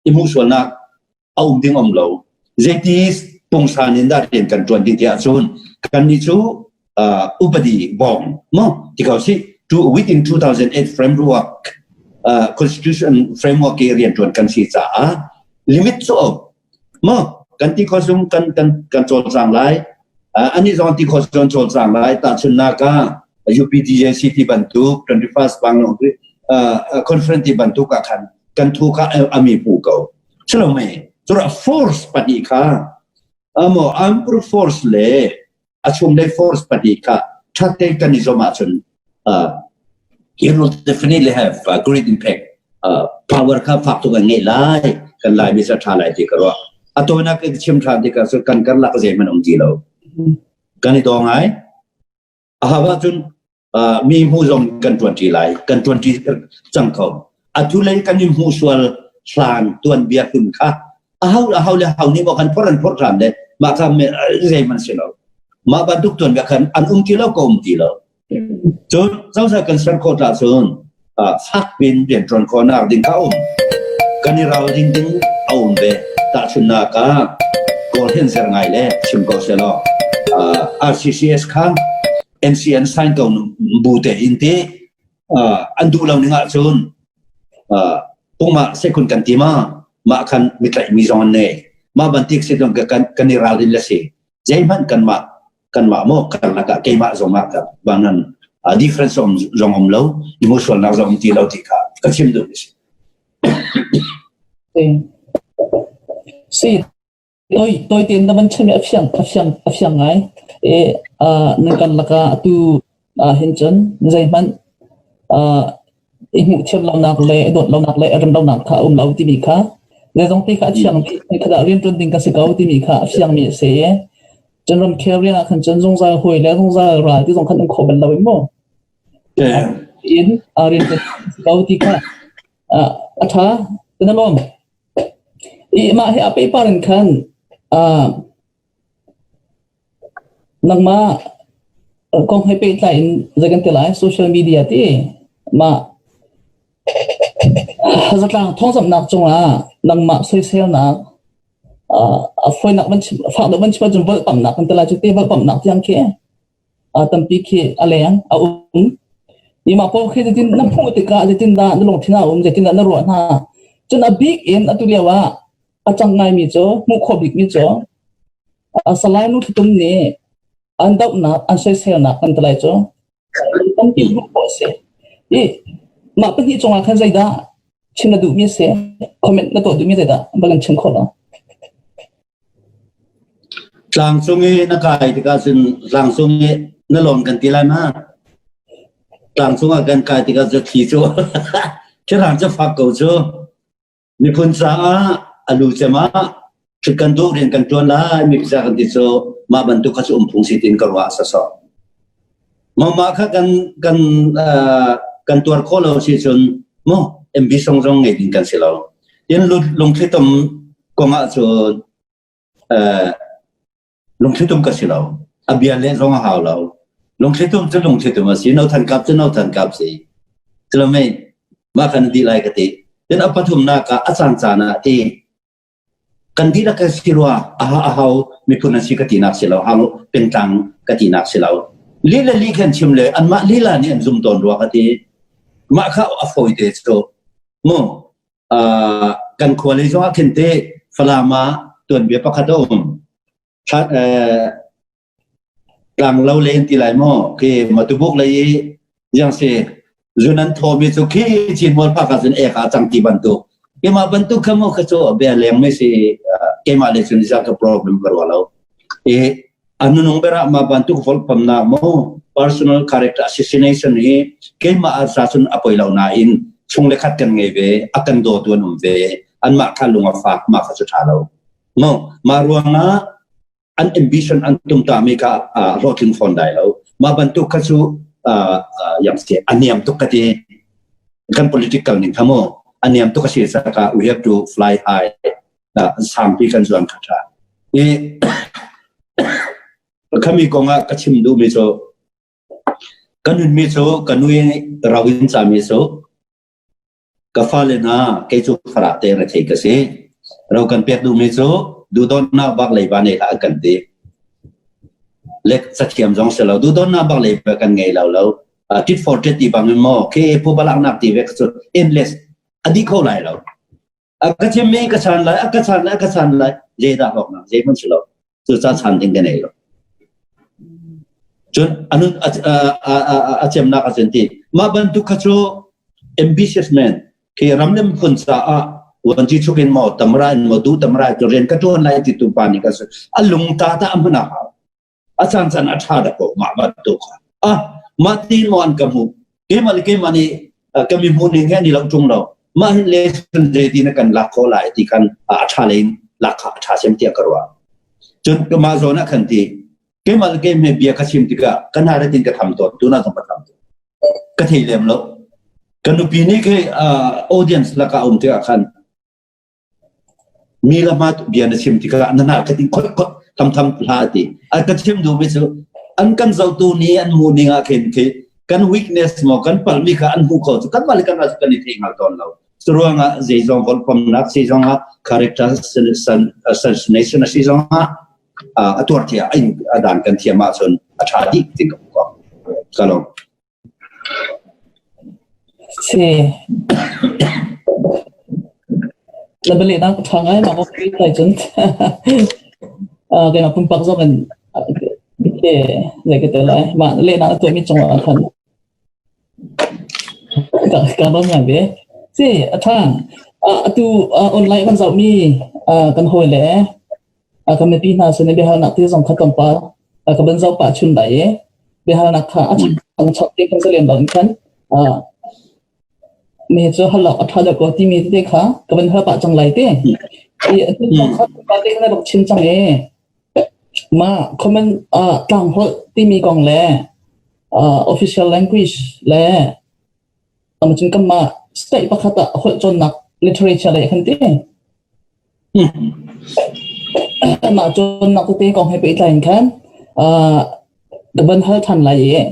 i hmuhsualnak a um ding um lo. Zeiti pungsan in dah rian kan ṭuan ding ti ahcun kannih cu upadi bawng mo ti ko si to within 2008 framework constitution framework i rianṭuan kan si caah limit cu um mo kan ti kho sung kan kan kan cawlcang lai ani zong ti kho zong cawlcang lai tahchunnak ah UPDJC ti bantuk 21st Bangladesh conference ti bantuk ah khan. Kan thu kha ami pu ko. Chalo me cura force pahnih kha amo armed force le a chunglei force pahnih kha ṭhate kan i zom ahcun it will definitely have a great impact. Power kha fak tuk an ngei lai kan lai mi sa ṭha lai ti ka ruah. A tawinak ka chim ṭhan tikah cun kan karlak zeihmanh um ti lo. Kan i daw ngai. A hau ahcun mi hmu zong kan ṭuanṭi lai, kan ṭuanṭi cang ko. Atu lei kan i hmuh sual hlan tuanbia hlun kha a hau le hau nih maw kan phor an phor hram le mah kha zeihmanh si lo. Mah bantuk tuanbia khan an um ti lo ka um ti lo. Cun cozah kan ser khawh tah cun fak pin rianṭuan khawhnak ding kha um. Kan i ral ding ding a um ve. Tahchunhnak ah Kawl hin zer ngai le chim ko selaw RCCS kha NCN sign ko bu te in ti an duh lo ning ahcun pungmah sekhun kan ti ma mah khan mitlaih mi zong an nei. Mah bantik si dong kan kan i ralrin le si. Zeihmanh kanmah kanmah maw karlak ah keimah zong ah bangan difference um zong um lo emotional nak zong um ti lo ti kha ka chim duh si. Si toi toi tin na van chim a fiang a fiang a fiang ngai e nan kan laka atu hin cun zeihmanh i hmuh thiam lonak le i dawt lonak le i rem lonak kha a um lo timi kha zeizong te kha a thiang dih kha dah rianṭuan ding ka si ko timi kha a fiangmi a si i cun ramkhel rian ah khan cun zungzal hawi le zungzal ral ti zong khan um kho bal lo in mu in rianṭuan si ko ti kha a ṭha na lawm i mah hi a paper in khan Nangmah kong he pehtlai in zei kan ti lai social media ti mah zatlang thawngzamhnak cungah nangmah soiselnak a fawinak van chim fak deuh van chim ahcun volhpamhnak kan ti lai cu ti volhpamhnak tiang khi tampi khi a leng a um. I mah pawl khi zeitin na hmuh tikah zeitindah na lungthin ah a um zeitindah na ruah hna. Cun a bik in atu lio ah a cang ngaimi cu hmuh khawh bikmi cu Salai Nu Thlutum nih an dohnak an soiselnak kan ti lai cu tampi hmuh khawh a si. I mah pahnih cungah khan zeidah chim na duhmi a si? Comment na tuah duhmi zeidah bal kan chim khawh lo? Tlangcung i na kai tikah cun tlangcung i na lawn kan ti lai ma? Tlangcung ah kan kai tikah cu thli cu thirang cu fak ko cu. Miphun caah a lu cem ah ṭhut kan duh rian kan ṭuan lai mi ca kan ti cu mah bantuk kha cu um phung si tiin ka ruah sasawh. Mah kha kan kan kan tuar khawh lo si cun mu MB song zong ngei ding kan si lo. Tin lungthlitum kong ah cun Lungthlitum ka si lo. A bia leh zong a hau lo. Lungthlitum cu lungthlitum a si. No than kap cu no than kap si. Culamei, mah kan dih lai ka ti. Tin a pathumnak ah a caan caan ah ti kan dihlak ka si rua a a hau miphun an si ka tinak si lo hau pengtlang ka tinak si lo li le li khan chim le anmah lila nih an zum tawn rua ka ti mah kha a fawi te cu mu kan khua lei zong ah khin te Falam ah tuanbia pakhat a um. Tlanglo len ti lai maw khi Matubuk lei i yang si zun an thawmi cu khi Cinmual phak ah cun ek ah cang ti bantuk. Keimah bantuk kha maw kha cu bia leng mi si keimah le cun za ka problem ka ruah lo. I a nunung berah mah bantuk volpamnak maw personal character assassination hi keimah ah sa cun a poi lo nain chung le khat kan ngei ve a kan dawtu an um ve anmah kha lung a fak mah kha cu ṭha lo no mah ruangah an ambition an tumta mi kha hlawhtling fawn dai lo mah bantuk kha cu yang si a niam tuk ka ti kan political ning kha mu a niam tuk a si saka we have to fly high sangpi kan zuan kha ṭha. I khami kong ah ka chim duhmi cu ka nunmi cu ka nu i ro in cami cu ka fale hna kei cu farah te rethei ka si. Ro kan pek duhmi cu duhdawtnak bak leiba nei hlah an kan ti. Le cathiam zong si lo duhdawtnak bak leiba kan ngei lo lo. Tit for tat ti bangin maw ke pu balaknak ti ve cu endless a dih kho lai lo. A ka chimmi ka chan lai, a ka chan lai, a ka chan lai. Zeidah hlawknak, zeihmanh si lo. Cucaah chan ding ka nei lo. Cun anun a cemnak a cun ti. Mah bantuk kha cu ambitious man. Khi ram le miphun caah vuanci chuk in maw tamra in maw du tamra in rian ka tuan lai ti tu pa nih kan a lung ta ta a hmun a hau. A caan caan a tha da ko mah bantuk kha. Ah mah ti maw an ka hmu. Keimah le keimah nih ka mi hmu ning he ni lo tung lo. Mah hin le sun zei ti na kan lak kho lai ti khan a tha lein lak kha a tha sem tiah ka ruah. Cun ka mah zawn ah khan ti keimah le keimah bia ka chim tikah ka hna tin ka tham tawn tuna zong ka tham tawn. Ka thei lem lo. Ka nupi nih khi audience lakah um tikah khan mi le hma bia na chim tikah na hna ka tin khot khot tham tham hla ti. A ka chim duhmi cu an kan zohtu nih an hmuh ning ah khin khi kan weakness maw kan palmi kha an hmu kho cu kan mah le kan mah kan i thei ngal tawn lo. Curuangah zeizong volpamnak zeizong ah character assassination a si zong ah a tuar thia a dan kan thiam ahcun a ṭha dih ti ka ko. Ka lawm. Si. Na bialehnak a ṭha ngai mah kong hi cun keimah pumpak zong in zei ka ti lai mah lehnak a tuahmi cungah khan ka lawm ngai ve. Si a ṭha. Atu online kan zohmi kan hawi le Ka mipi hna sin i biahalnak ti zong kha tlawmpal ka van zoh pah chun lai i biahalnak kha a chang te khan zalem bang khan mi cu hal awk a ṭha deuh ko timi tete kha ka van hal pah cang lai te. I atu kha tlawmpal te khan rak chim cang i mah comment tlang holh timi kong le official language le cun kanmah state pakhat ah holh cawnnak literature lei khan ti. Mah cawnnak tete kong he pehtlai in khan ka van hal ṭhan lai i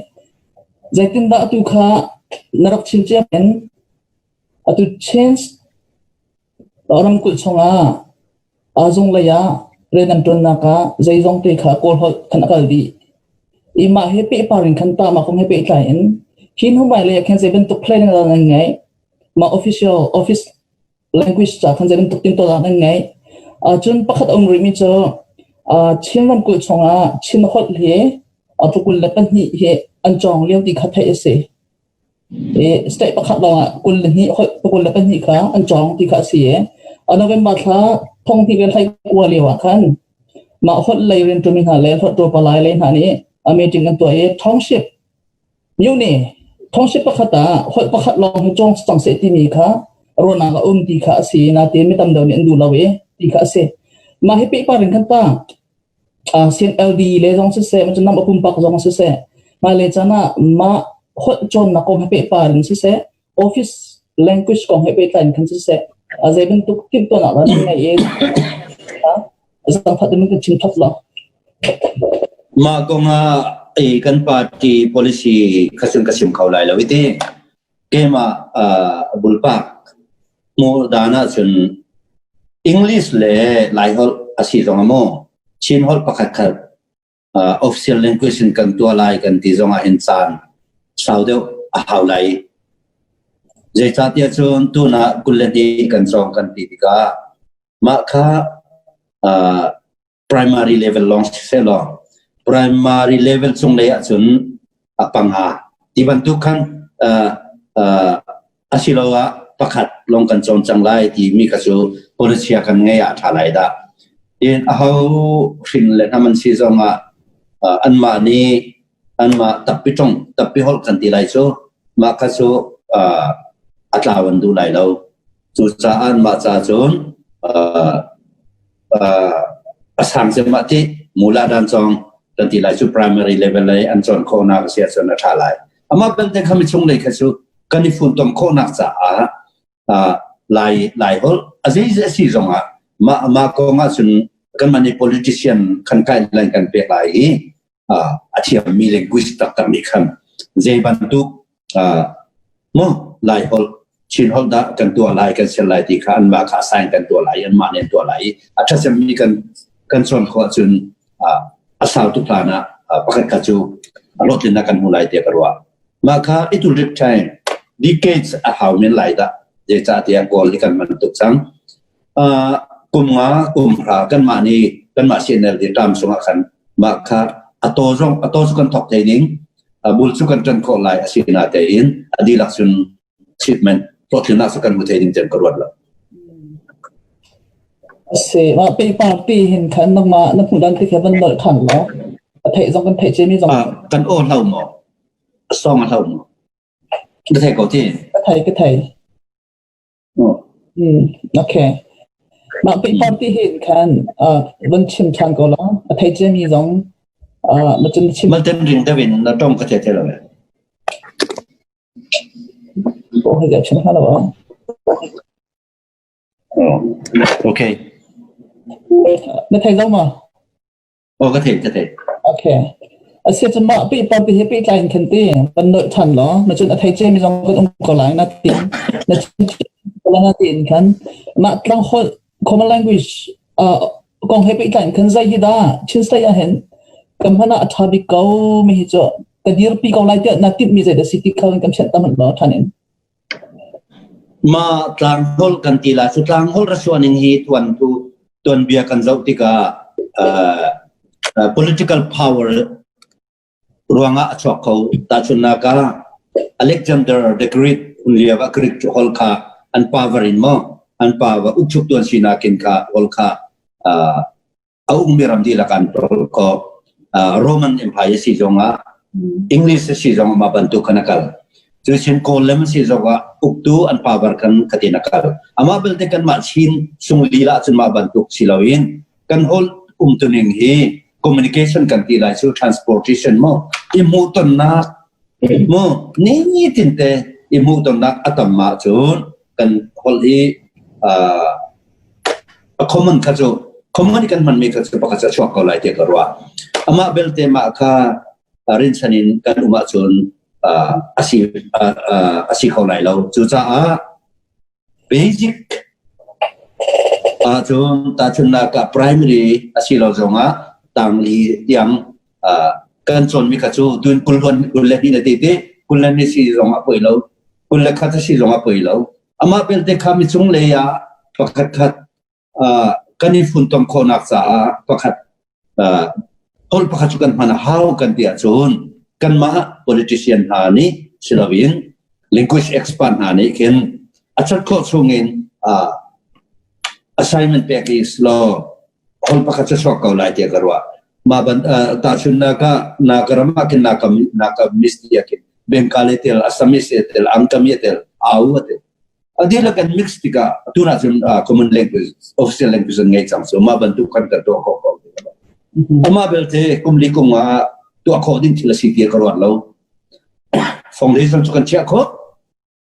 zeitindah atu kha na rak chim cia in atu change Ramkulh chungah zunglei ah rian an ṭuannak ah zeizong te kha Kawl holh khan a kal dih. I mah he pehpar in khan tah mah kong he pehtlai in hi hnu hmailei ah khin zei bantuk plan dah nan ngeih? Mah official office language ca khan zei bantuk tintuah dah nan ngeih? Cun pakhat a um rihmi cu Chin ramkulh chungah Chin holh hi 22 hi an cawng lio ti kha theih a si. State pakhat lawngah 22 22 kha an cawng ti kha a si i November thla thong hnih le hlei kua lio ah khan mah holh lei rianṭuanmi hna le hluttaw palai lei hna nih a meeting an tuah i township myo-ne township pakhat ah holh pakhat lawng hi cawng cang seh timi kha ruahnak a um ti kha a si. Nain mi tam deuh nih an duh lo i ti kha a si. Mah hi pehpar in khan ta CNLD le zong siseh, cun nam a pumpak zong siseh, hmailei caan ah mah holh cawnnak kong he pehpar in siseh, office language kong he pehtlai in khan siseh, zei bantuk timhtuahnak dah nan ngeih i zaangfah in kan chim thot lo. Mah kong ah kan party policy kha cun ka chim kho lai lo i ti. Keimah bulpak hmuh dan ahcun English le Laiholh a si zong ah maw Chin holh pakhat khat official language in kan tuah lai kan ti zong ah hin caan sau deuh a hau lai. Zeicahtiah cun tunah 22 kan cawng kan ti tikah mah kha primary level lawng siseh law primary level chung lei ahcun a panga ti bantuk khan asiloah pakhat lawng kan cawn cang lai ti mi kha cu policy kan ngei ah ṭha lai dah. In aho hrin le hnam an si zong ah anmah nih anmah tappi ṭong tappi holh kan ti lai cu mah kha cu a tlau an duh lai lo. Cucaah anmah ca cun a sang cem ah ti mula dan cong kan ti lai cu primary level lei an cawn khawhnak a si ahcun a ṭha lai. Amah belte kha mi chung lei kha cu kan i funtom khawhnak caah lai lai holh a zei a si zong ah mah mah kong ah cun kanmah nih politician khan guideline kan pek lai i a thiammi linguist taktak nih khan zei bantuk maw Lai holh Chin holh dah kan tuah lai kan ser lai ti kha anmah kha assign kan tuah lai anmah nih an tuah lai i a ṭhacemmi kan kan cawn khawh ahcun a sau tuk hlan ah pakhat kha cu a hlawhtlinnak kan hmu lai tiah ka ruah. Mah kha it will take time decades a hau men lai dah zeicahtiah Kawl hi kan hman tuk cang. Kum nga kum hra kanmah nih kanmah CNLD term chungah khan mah kha a taw zong a taw cu kan thawk thai ding bul cu kan ṭan khawh lai a si natein a dihlak cun achievement Hlawhtlinnak cu kan hmu thei ding tiang ka ruat lo. Si, mah pe party hin khan nangmah na hmuh dan ti kha van nolh than law. A theih zong kan theih cemi zong. Kan aw hlau maw? A song a hlau maw? Ka thei ko ti. Ka thei, ka thei. Okay. Mah pe party hin khan van chim than ko law. A thei cemi zong na cun chim. Malten ring deuh in na tong ka thei thei lo le. Okay. Na thei zo ma? Oh, ka thei, ka thei. Okay. Asia cu mah pi pa pi hi pi tlai in khan ti ban noi than lo na cun a thei che mi zong kan um ko lai na ti na cun na ti in khan mah tlang hol common language kong he pehtlai in khan zei hi dah Chin State ah hin kan hman ah a ṭha bik ko mi hi cu ka dirpi ko lai tiah na timhmi zei dah si ti kha kan fianh tam law ṭhan in. Ma tlangholh kan ti la cu tlangholh rasuaning hi tuan tu tuanbia kan zoh tikah political power ruangah a chuak kho. Tahchunhnak ah Alexander the Great hun lio ah Greek holh kha an power in maw an power ukchuk tuan sinak in kha holh kha a ummi ram dihlak an tol ko. Roman Empire si zongah English si zongah mah bantuk khan a kal. Cu sin Kawllam si zongah uktu an power kan khatin a kal. Amah belte kanmah Chin sung lila cun mah bantuk si loin kan holh umtuning hi communication kan ti lai cu transportation mo i hmuhtonnak mo nitin te i hmuhtonnak a tam ma cun kan holh hi a common kha cu common kan hmanmi kha cu pakhat a chuak ko lai ti ka ruah amah belte mah kha rinsan in kan um ahcun a si kho lai lo cucaah Basic ahcun tahchunhnak ah primary a si lo zongah tangli tiang kan cawnmi kha cu tun kul 21 na ti ti 21 si zong ah poi lo 21 a si zong ah poi lo amah belte kha mi cung lei ah pakhat khat kan i funtom khawhnak caah pakhat holh pakhat cu kan hman a hau kan ti ahcun kanmah politician hna nih si loin language expert hna nih khin a cat khawh chungin assignment pek i law holh pakhat cu chuak ko lai tiah ka ruah. Mah ban tahchunhnak ah Nagaram ah khin Nagamese tiah khin Bengali tel Assamese tel Angkami tel Au tel A dihlak kan mix tikah tunah cun common language, official language an ngei cang. So mah bantuk kan kan tuah khawh ko. Amah belte kum li kum ah tuah khawh ding thil a si ti ka ruat lo. Foundation cu kan chiah khawh.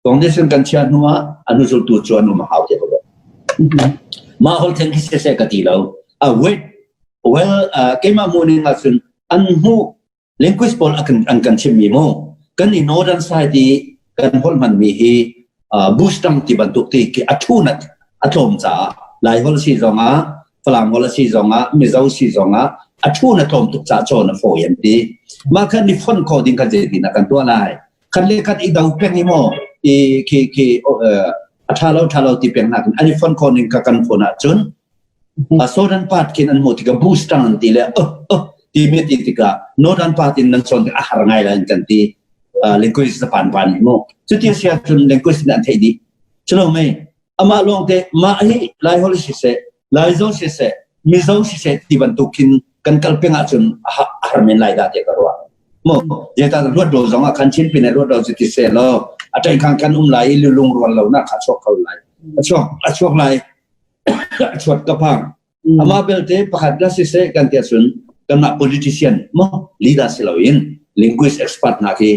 Foundation kan chiah hnu ah a hnuzultu cu an um a hau ti ka ruat. Mah hol theng khi siseh ka ti lo. Wait, well, keimah mu ning ahcun an hmuh Language pawl an kan chimmi mu kan i northern side i kan holh hmanmi hi booster ti bantuk ti khi a thu nat a tlawm caah Lai holh si zongah Falam holh si zongah Mizo si zongah a thu na tlawm tuk caah cawn a fawi an ti. Mah khan i fonh khawh ding khan zeitin ah kan tuah lai. Khat le khat i do peng i maw i khi khi a tha lo tha lo ti peng nakin an i fonh khawh ning kha kan phone ahcun Southern part khin an hmuh tikah booster an ti le timi ti tikah northern part in nan cawn a har ngai lai kan ti language pan pan mu cuti sia cun language in an theih dih culo mei amah lawng te mah hi lai hol si seh lai zo si seh mizo si seh ti bantuk khin kan kal peng ahcun a har men lai dah ti ka ruah mu jeta ruat do zong ah khan chin pin ruat do ti se lo a ṭai khang kan um lai i lung rual lo na kha chuak kho lai a chuak a chuak lai a chuat ka phang. Amah belte pakhat la siseh kan ti ahcun kanmah politician mo leader si loin linguist expert hna khi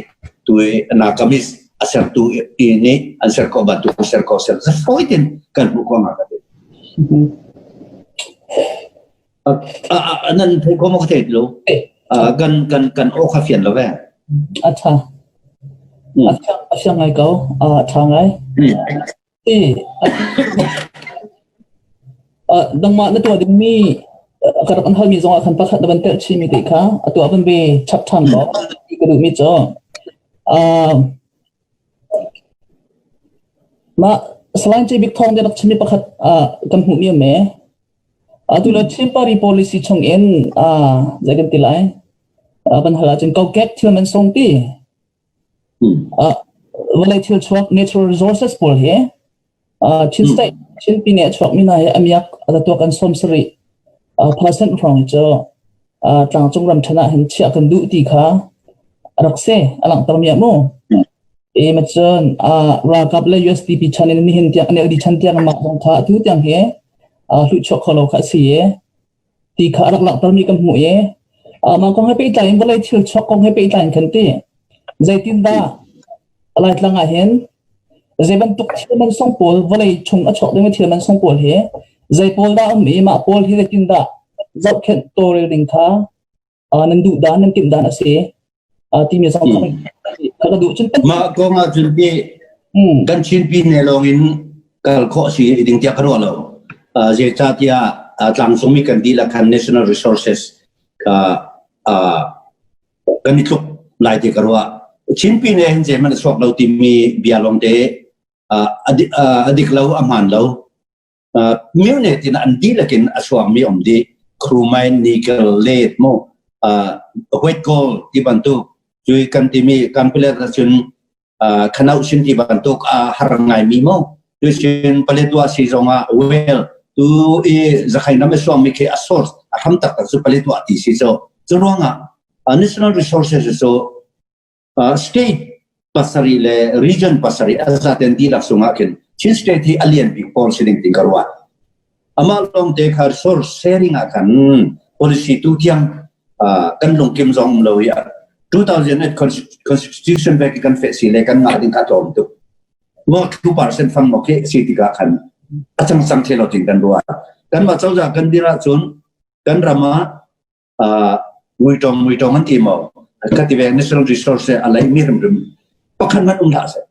tu Nakamis a sertu i nih an ser ko bantuk ser ko ser fawi tin kan hmuh ko nga ka ti. Nan thei ko mo ka thei lo. Kan kan kan aw kha fian lo ve. A tha. A fiang ngai ko. A tha ngai. Nangmah na tuah dingmi ka rak an halmi zongah khan pakhat na van telh chihmi te kha atu ah van ve chap ṭhan law ti ka duhmi cu mah Salai J. Bik Thawng nih rak chimmi pakhat kan hmuhmi a um ee. Atu le Chin Party policy chungin zei kan ti lai van hal ahcun kokek thil man sung ti. Vawlei thil chuak natural resources pawl hi Chin State Chin pine a chuakmi hna hi a miak a tuak an 70 percent hrawng cu tlangcung ram ṭhen ah hin chiah kan duh ti kha a rak si a langhtermi ah mu. E ma cun ralkap le USDP chan in nihin tiang NLD chan tiang mah zong kha atu tiang hi hluhchuak kho lo kha a si i ti kha a rak langhtermi kan hmuh i mah kong he pehtlai in vawlei thil chuak kong he pehtlai in kan ti. Zeitindah Laitlang ah hin zei bantuk thil man sung pawl vawlei chung a chuak dingmi thil man sung pawl hi zei pawl dah um i mah pawl hi zeitindah zohkhenh tawlrel ding kha nan duh dan nan timh dan a si timi zong kha ka duh cun mah kong ah cun ti kan Chin pine lawng in kal khawh si ding tiah ka ruah lo. Zeicahtiah tlangcungmi kan dihlak khan national resources kha kan i tluk lai ti ka ruah. Chin pine hin zeihmanh a chuak lo timi bia lawngte a dik lo, a hmaan lo. Myone tin an dihlak in a chuakmi um dih. Chromite, nickel, lead mu, white gold ti bantuk cui kan timi kan pilet ahcun khanau sin ti bantuk a har ngaimi mu. Tuisin Paletwa si zongah well tu i zakhai nam a suangmi khi a source a hram taktak cu Paletwa ti si cu. Cu ruangah national resources cu state pasarih le region pasarih a zaten dihlak sungah khin Chin state hi a lian bik pawl si ding ting ka ruah. Amah lawng te kha resource sharing ah khan policy tu tiang kan lungkim zong um lo i 2008 constitution ve kan fe si le kan ngah ding kha tlawm tuk. Mo 2% fang mo khi si tikah khan a cang cang the lo ting kan ruah. Kan mah cozah kan dir ahcun kan ram ah muitong muitong an ti maw ka ti ve national resource a lai mi rimrim pakhat man um hlah seh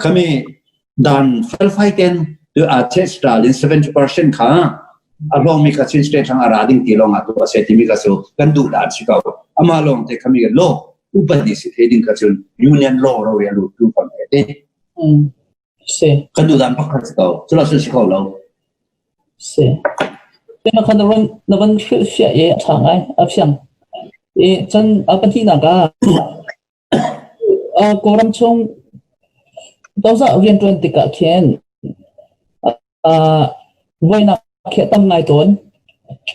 khami dan felfai ten tu a che stalin 70% kha a hlong mi ka Chin state thang ara ding ti long a tu ase ti mi ka su kan du dan si ko ama long te khami law upadi si the ding ka chun union law ro ya lu tu fam te Si. Kan duhdan pakhat si ko. Cu lo si kho lo. Si. Te na kha na van na van hrilhfiah i a ṭha ngai, a fiang. I cun a pahnihnak ah Kawlram chung cozah rianṭuan tikah khin buainak khi a tam ngai tawn.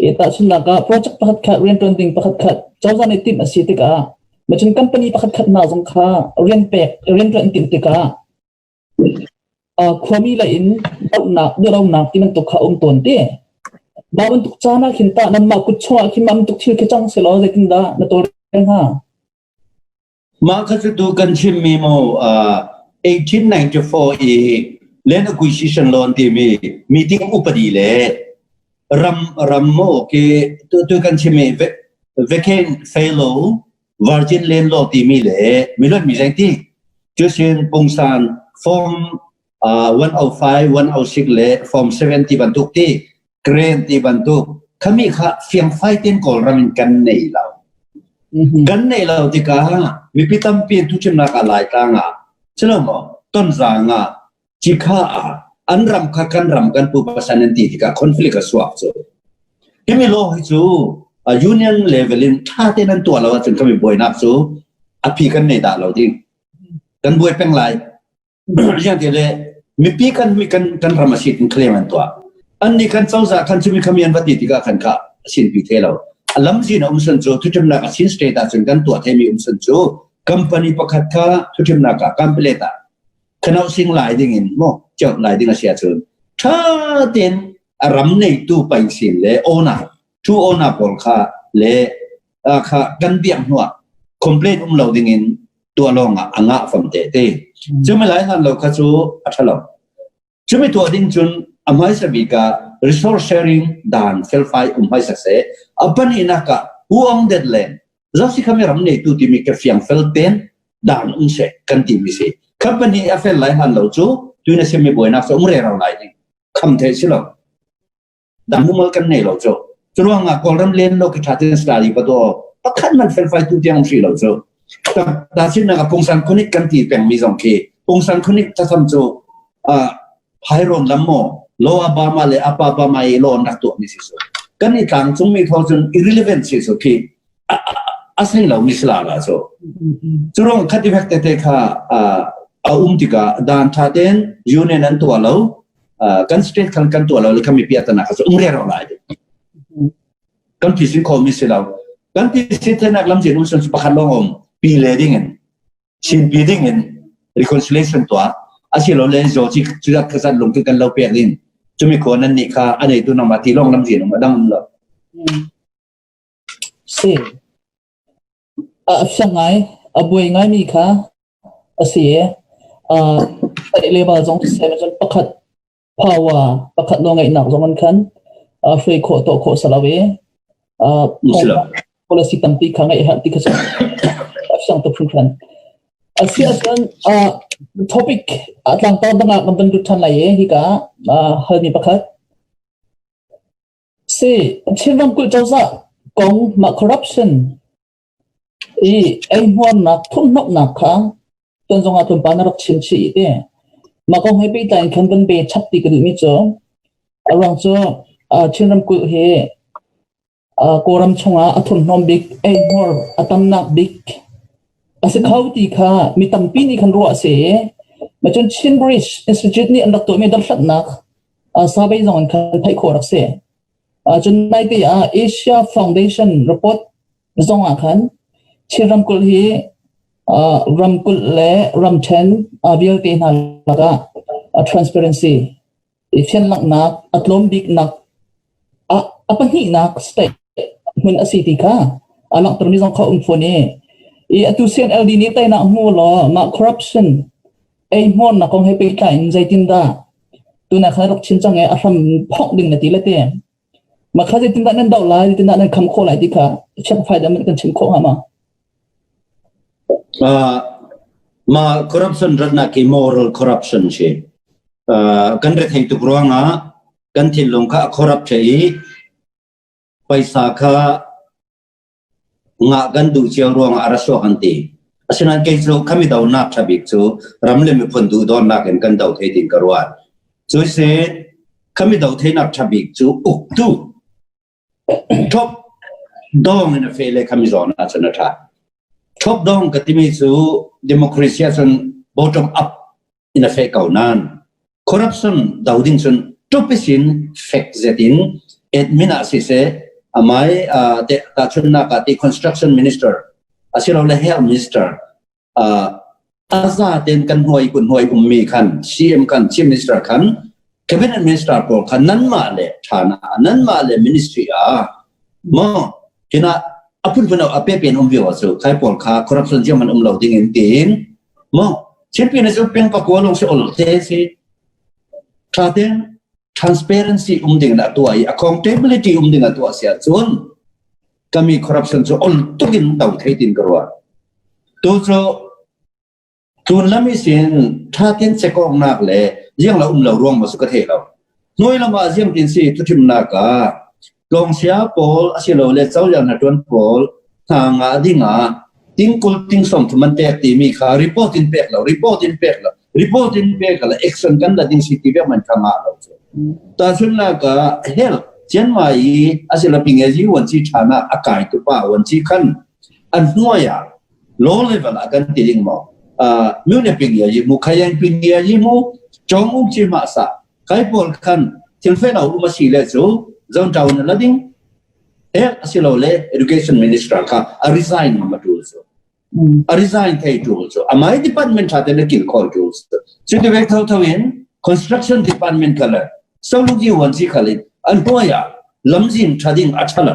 I tahchunhnak ah project pakhat khat rianṭuan ding pakhat khat cozah nih timh a si tikah macun company pakhat khat hna zong kha rian pek rianṭuan timh tikah khuami lei in dohnak biaronak ti bantuk kha a um tawn ti. Mah bantuk caan ah khin tah nanmah kut chungah khin mah bantuk thil khi cang sehlaw zeitindah na tawlrel hnga? Mah kha cu tu kan chimmi mu 1894 i Land Acquisition Law an timi meeting upadi le ram ram mu ki tu tu kan chimmi vacant fallow virgin land law timi le milon mi zeng ti cusin pungsan form 105 106 le form 7 ti bantuk ti grant ti bantuk khami kha fiangfai ten Kawlram in kan nei lo. Kan nei lo tikah mipi tampi thuchimnak ah Laitlang ah silo maw Tonzang ah Cikha ah an ram kha kan ram kan pupa san an ti tikah conflict a suak cu. Himi law hi cu union level in tha tein an tuah lo ahcun kami buainak cu a phi kan nei dah lo ding. Kan buai peng lai. Rian te le mipi kan mi kan kan ram a si tin claim an tuah. An nih kan cozah khan cumi khami an va ti tikah khan ka sin pi the lo. A lam zin a um san cu thuṭhimnak a Chin state ah cun kan tuah themi um san cu company pakhat kha thuṭhimnak ah complet ah khanau sing lai ding in mo cheu lai ding a si ahcun ṭha tein a ram neitu pain sin le owner tu owner pawl kha le kha kan biak hnuah complain um lo ding in tuah lawng ah a ngah fam te te. Cumi lai hlan lo kha cu a ṭha lo. Cumi tuah ding cun a hmaisa bik ah resource sharing dan felfai um hmaisa seh. A pahnihnak ah who own that land? Zosi khami ram neitu timi ka fiang fel ten dan um seh kan timi si. Company a fel lai hlan lo cu tuin a simi buainak cu um rero lai ding. Kham thei si lo. Dang mumal kan nei lo cu. Cu ruangah Kawlram len lo khi ṭha tein study va tuah pakhat man felfai tu tiang hri lo cu. Ta sin nak pungsan khunik kan ti pengmi zong khi pungsan khunik thatham cu phairon lam maw lo Obama le apa Obama i law an rak tuahmi si su. Kan i tlang cungmi tho cun irrelevant si su khi. a sei lo mi sila la cu. Curong khat effect tete kha a um tikah dan tha ten union an tuah lo, kan state khan kan tuah lo le kha mipi atana kha cu um rero lai. Kan phisin kho mi si lo. Kan phisin thenak lam jin um sun pakhat lawng um pi le ding in chinpi ding in reconciliation tuah asilole zawci cuzat khazat lungthin kan lo pek ding cumi khuan nan nih kha a neitu nangmah ti lawng lamzin um a dang um lo. Si a fiang ngai a buai ngai mi kha a si i le bal zong seh cun pakhat power pakhat lo ngeihnak zong an khan hrui khawh tuah khawh salo i policy tampi kha ngeih herh ti kha siang tuk hringhran. Asi ahcun topic a tlangtar dang ah kan van lut ṭhan lai i hika halmi pakhat si Chin ramkulh cozah kong mah corruption i eihmuarnak thurhhnawmhnak kha tuan zong ah tlawmpal na rak chim chih i te. Mah kong he pehtlai in khan van pe chap ti ka duhmi cu a ruang cu Chin ramkulh hi Kawlram chungah a thurhnawm bik, eihmuar a tamnak bik a si kho ti kha mi tampi nih khan ruah a si i macun Chin Bridge Institute nih an rak tuahmi dothlatnak survey zong in khan theih khawh rak si. Cun naite ah Asia Foundation report zong ah khan Chin ramkulh hi ramkulh le ramṭhen vialte hna lakah transparency i fianlanghnak a tlawm biknak a pahnihnak state hmun a si ti kha a langhtermi zong kha um fawn i i atu CNLD nih teinak hmu law mah corruption eihmuarnak kong he pehtlai in zeitindah tuna kha rak chim cang i a hram phongh ding na ti le te mah kha zeitindah nan doh lai zeitindah nan kham khawh lai ti kha check fai da kan chim khawh hnga ma? Ma corruption ratnak hi moral corruption si. Kan rethei tuk ruangah kan thinlung kha a corrupt i paisa kha ngah kan duh cio ruangah a ra suak an ti. Asinain kei cu khami donak ṭha bik cu ram le miphun duhdawtnak in kan do thei ding ka ruat. Cu si khami do theinak ṭha bik cu uktu top dong in a fe le khami zawn ahcun a ṭha. Top dong ka timi cu democracy ahcun bottom up in a feh ko nain corruption do ding cun ṭup in fek zet in admin ah siseh amai te tahchunhnak ah ti construction minister asilole health minister aza ten kan hnuai kun hnuai ummi khan CM khan chief minister khan cabinet minister pawl khan nanmah le thana nanmah le ministry ah mo hina a phunphun a pe pen um viau cu khai pawl kha corruption jiang man um lo ding in tiin mo champion cu peng pakua lawng si ol te si tha te transparency um ding na tua i accountability um ding na tua sia cun kami corruption cu ol tukin do thei tin ka ruah tu cu Tlun lam isin ṭha tein check awknak le ziang lo um lo ruang maw su ka thei lo. Hnuai lam ah ziang tin si thuthimnak ah tlawngsia pawl asilole cozah hnaṭuan pawl hna ngah ding ah tingkul ting 30 an pek timi kha report in pek lo, report in pek lo, report in pek la action kan la ding si ti vek man kha ngah lo cu. Tahchunhnak ah health Chiang Mai i asilo pingeji wanci ṭhana a kai tu pa wanci khan an hnuai ah low level ah kan ti ding maw mune ping ya yi mu khayang ping ya yi mu chong um chi ma sa kai pawl khan thil fe lo um si le chu zon town la ding he asilo le education minister kha a resign ma tu so a resign thei tu so amai department tha te na kil khol tu so chu te vek tho tho in construction department kala solugi wan chi khalin an hnuaya lamzin thading a thala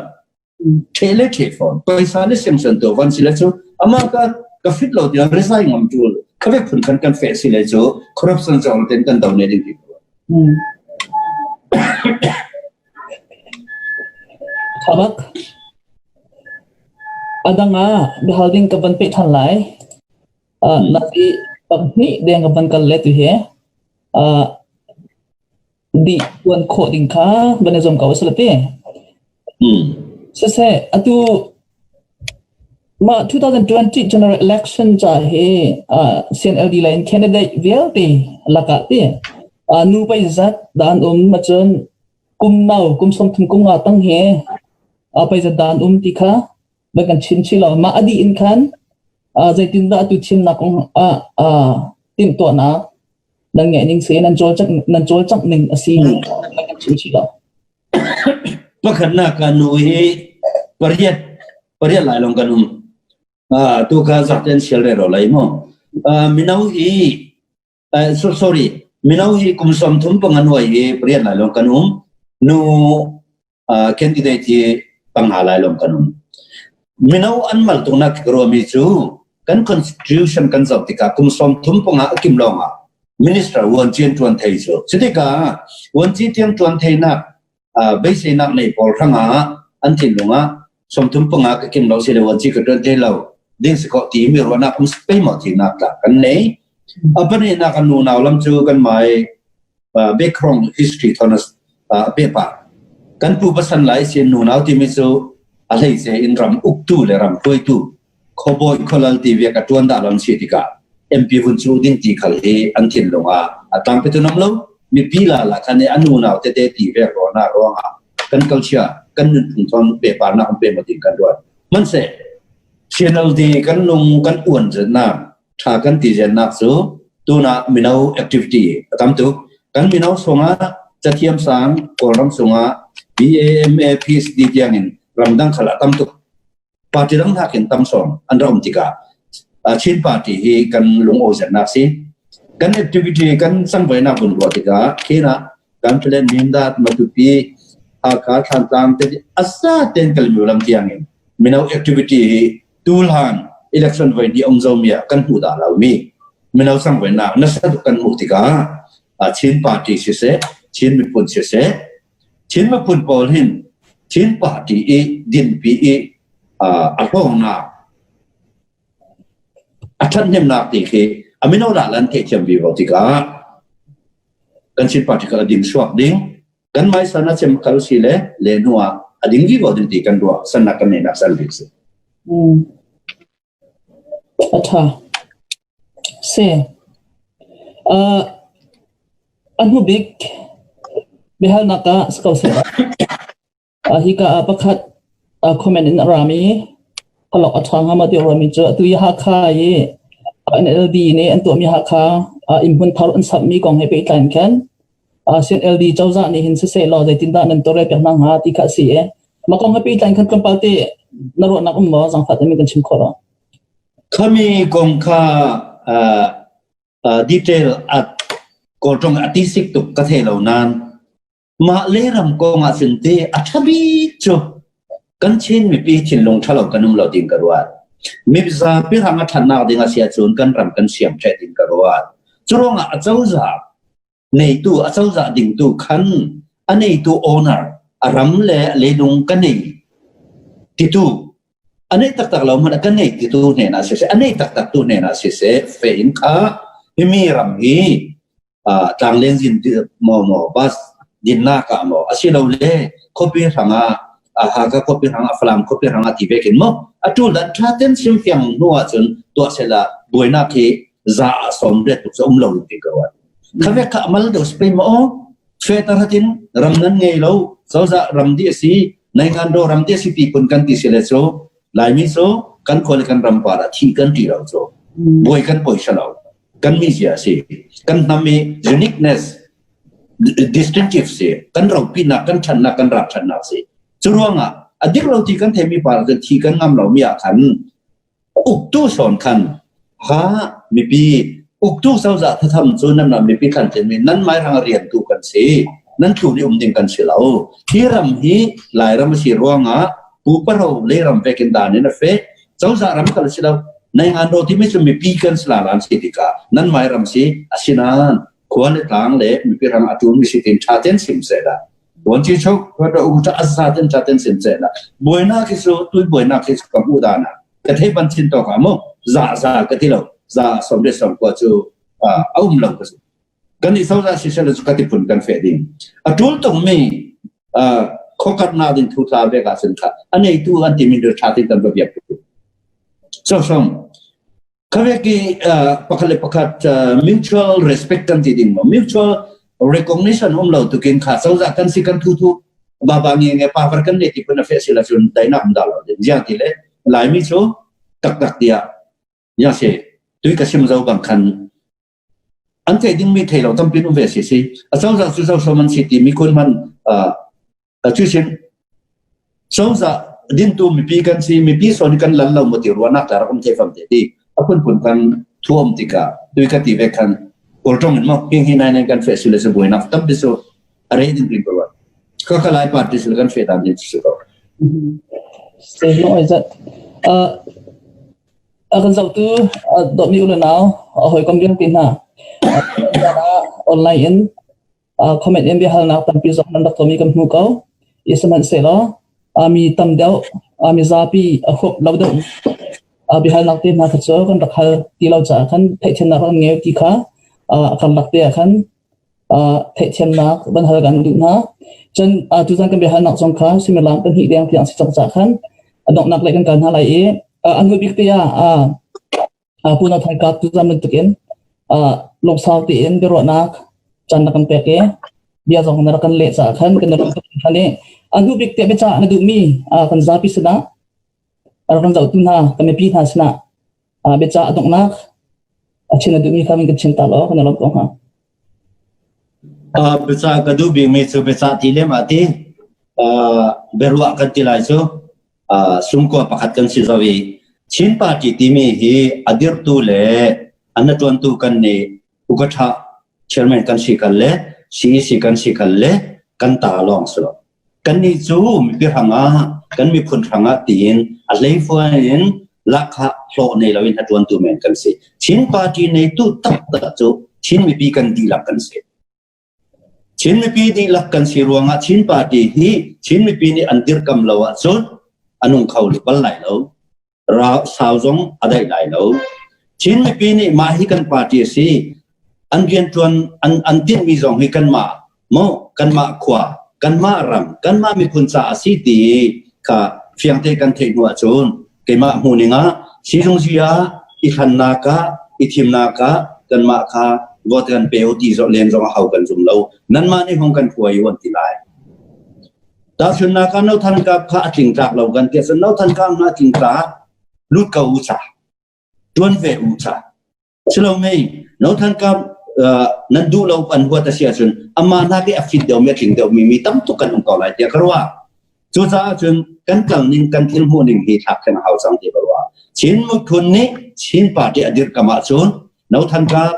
ṭhe le ṭhe fawn paisa le semsan to van si le cu amah ka ka fit lo tiang resign ngam ṭul kha vek phun khan kan feh si le cu corruption zong ten kan do ne ding ti. Thabak adang ah bihal ding ka van pe than lai na ti pahnih deng ka van kal le tu he dih tuan khawh ding kha van i zuam ko a si te. Siseh, atu mah 2020 general election ca hi CNLD lei in candidate vialte lakah ti nu pei zat dan um macun kum no kum 30 kum nga tang hi pei zat dan um ti kha. Van kan chim chih law mah a dih in khan zeitindah atu thimnak kong ah timhtuahnak nan ngeih ning si nan cawlcangh nan cawlcangh ning a si nan kan chim chih law. Pakhatnak ka nu hi pariat pariat lai long kan um. Tu kha zakten sial re ro lai mo. Mino hi so, sorry mino hi kum 35 nuai hi pariat lai long kan um. Nu candidate hi panga lai long kan um. Mino an mal tuknak ruami cu kan constitution kan zoh tikah kum 35 a kim lawng ah minister vuanci an tuan thei cu. Cutikah vuanci tiang tuan theinak beiseinak nei pawl hrangah an thinlung ah 35 ka kim lo si le vuanci ka tuan thei lo ding si ko ti mi ruahnak um pei maw tinak tla kan nei. A pahnihnak kan unau lam cu kan mai background history thonas pepa kan pu pasan lai sin nunau timi cu a hleice in ram uktu le ram hruaitu khuabawi khualal ti ve ka tuan dah lam si tikah MP vun cu ding ti khal hi an thinlung ah a tlangpi tu nam lo mipi la la khan an unau tete ti ve ro na ruangah kan culture kan nunphung thon pepa na pe ma ding kan ruat manse CNLD kan lung kan uan na tha kan ti zen nak cu tuna mino activity a tam tuk kan mino sungah cathiam sang kawlram sungah BAMA PhD tiang in ramdang khal a tam tuk party dang nakin tam sawm an ra um tikah Chin party hi kan lungawi si. Kan activity kan sangvainak vun ruah tikah khina kan plan Mindat Matupi Hakha Thlantlang te asa ten kalmiu lam tiang in mino activity hi tulhan election voi ni um zo mi ah kan hmu dah lo mi mino sangvainak nasa tuk kan hmuh tikah Chin party siseh Chin miphun siseh Chin miphun pawl hin Chin party i dinpi i a hlawknak a ṭhathnemnak ti khi a mino lah lan theihthiam vi vo tikah kan Chin party kha a ding suak ding kan mai san a cem kal si le le hnu ah a ding vi vo ding ti kan ruah sannak kan neihnak san bik si. A ṭha. Si. A hnubik biahalnak ah si ko seh. Hika ah pakhat comment in a rami kalok a ṭha hnga maw ti a ruahmi cu atu i Hakha i NLD nih an tuahmi Hakha innhmun thar an sakmi kong he pehtlai in khan CNLD cozah nih hin siseh law zeitindah nan tawlrel piak hna hnga ti kha a si i mah kong he pehtlai in khan tlawmpal te na ruahnak um maw zaangfah tein kan chim khawh lo? Khami kong kha detail at kawlṭong a ti sik tuk ka thei lo nain mah le ram kong ah cun te a ṭha bik cu kan Chin mipi thinlung ṭhalo kan um lo ding ka ruat. Mizapi ram a ṭhatnak ding a si ahcun kan ram kan siam ṭheh ding ka ruat. Curuangah a cozah neitu a cozah dingtu khan a neitu owner a ram le leilung ka nei titu a nei taktak lo hmanh ka nei titu hnenah siseh a nei taktak tu hnenah siseh fe in kha himi ram hi tlangleng zin maw maw bus dinnak ah maw asilole khuapi hrangah Hakha khuapi hrangah Falam khuapi hrangah ti ve khin maw atu dan tha ten simfiang hnu ahcun tuah sela buainak hi za ah som ret tuk um lo ti ka ruat Khavek kha amal deuh spain ma aw fetar hatin ram nan ngei lo cozah ram di asi nai ngan do ram di asi ti kun kan ti si le cu laimi cu kan khua le kan ram par ah thi kan ti lo cu buai kan poi lo kan mi zia si kan hnam i uniqueness distinctive si kan ropinak kan ṭhannak kan rak ṭhannak si cu ruangah a dik lo ti kan theimi par cu thi kan ngam lo mi ah khan Uktu sawn khan ha mipi uktu cozah thatham cu nan ram mipi khan mi nan mai rang riantu kan si nan tlun i um ding kan si lo hi ram hi Lairam a si ruangah puparo le ram vekin dan in a fe cozah ram kal si lo nai ngan ro timi cu mipi kan si la lan si tikah nan mai ram si asinan khua le tlang le mipi ram a ṭun mi si tin ṭha ten sim se la Vuanci chok khua um ta asa ten ṭha ten sim se la buainak hi cu tui buainak hi ka hmu dan ah ka thei ban chin tawk ah mu za za ka ti lo za som le som kwa cu a um lo ka su kan i soza si sel cu ka ti phun kan fe ding a tul tung mi khokat na din thu tla ve ka sin kha anei tu an ti min tha tin kan va biak so song Khavek i pakhat le pakhat mutual respect kan ti ding maw mutual recognition um lo tukin kha cozah kan si kan thu thu baba nge nge power kan nei ti phun a fe si la cun dainak um da lo ding jiang ti le. Laimi cu taktak tiah ya si tui ka sim zo bang khan an theih dingmi thei lo tampi um ve si si. A cozah cu zosom an si ti mi kun man cu sin cozah dintu mipi kan si mipi son kan lan lo mo ti ruahnak la rak um thei fam te ti a phunphun kan thuam tikah tui ka ti ve khan kawltong in mo hing hi nai nai kan fe su le su buainak tampi su a rei ding ding ko ka ka lai party sil kan fe dan din su ko. Se no ai zat a kan zohtu dawtmi u le nau a hawikom vialte hna, online in comment in biahalnak tampi zong nan rak tuahmi kan hmu ko i sihmanhsehlaw mi tam deuh, mi zapi a huap lo deuh biahalnak te hna kha cu kan rak hal ti lo caah khan theihthiamnak kan ngei ti kha a karlak te ah khan theihthiamnak van hal kan duh hna. Cun tuzan kan biahalnak zong kha suimilam 2 deng tiang si cang caah khan a donghnak lei kan kal hna lai i an hnu bik te ah Pu Na Thang Kap, tuzan bantukin lungsau tein biaruahnak caan na kan pek i bia zong na rak kan leh caah khan kan rak khan i a hnu bik te biacah na duhmi kan zapi sinah, rak kan zohtu hna kan mipi hna sinah biacah a donghnak a chin na duhmi kha kan chin ta law kan i lawm ko hnga. Biacah ka duh bikmi cu biacah ti lem ah ti biaruah kan ti lai cu sungkua pakhat kan si zo i Chin Party timi hi a dirtu le a hnaṭuantu kan nih ukatha chairman kan si kal le CEC kan si kal le kan ta lawng si lo. Kannih cu mipi hrangah kan miphun hrangah tiin a hleifuan in lahkhah hlawh nei loin a ṭuantu men kan si. Chin Party neitu taktak cu Chin mipi kan dihlak kan si. Chin mipi dihlak kan si ruangah Chin Party hi Chin mipi nih an dirkam lo ahcun a nung kho bal lai lo. Ra sau zong a daih lai lo. Chin mipi nih mah hi kan party a si. An rianṭuan an tinhmi zong hi kanmah maw kanmah khua, kanmah ram, kanmah miphun caah a si ti kha fiangte kan theih hnu ahcun keimah hmuhning ah sizungzi ah i hlannak ah i thimnak ah kanmah kha vote kan pe u ti len zong a hau kan zum lo. Nanmah nih hong kan hruai u an ti lai. Tahchunhnak ah No Than Kap kha a tlingtlak lo kan ti ahcun No Than Kap hna tlingtlak lut ko u ca, tuan ve u ca. Silo mei No Than Kap nan duh lo an huat a si ahcun amah hna ke a fit deuh mi a tling deuh mi mi tam tuk kan um ko lai tiah ka ruah. Cucaah cun kan kal ning kan thil hmuh ning hi thlak theng a hau cang ti ka ruah. Chin miphun nih Chin party a dirkam ahcun No Than Kap,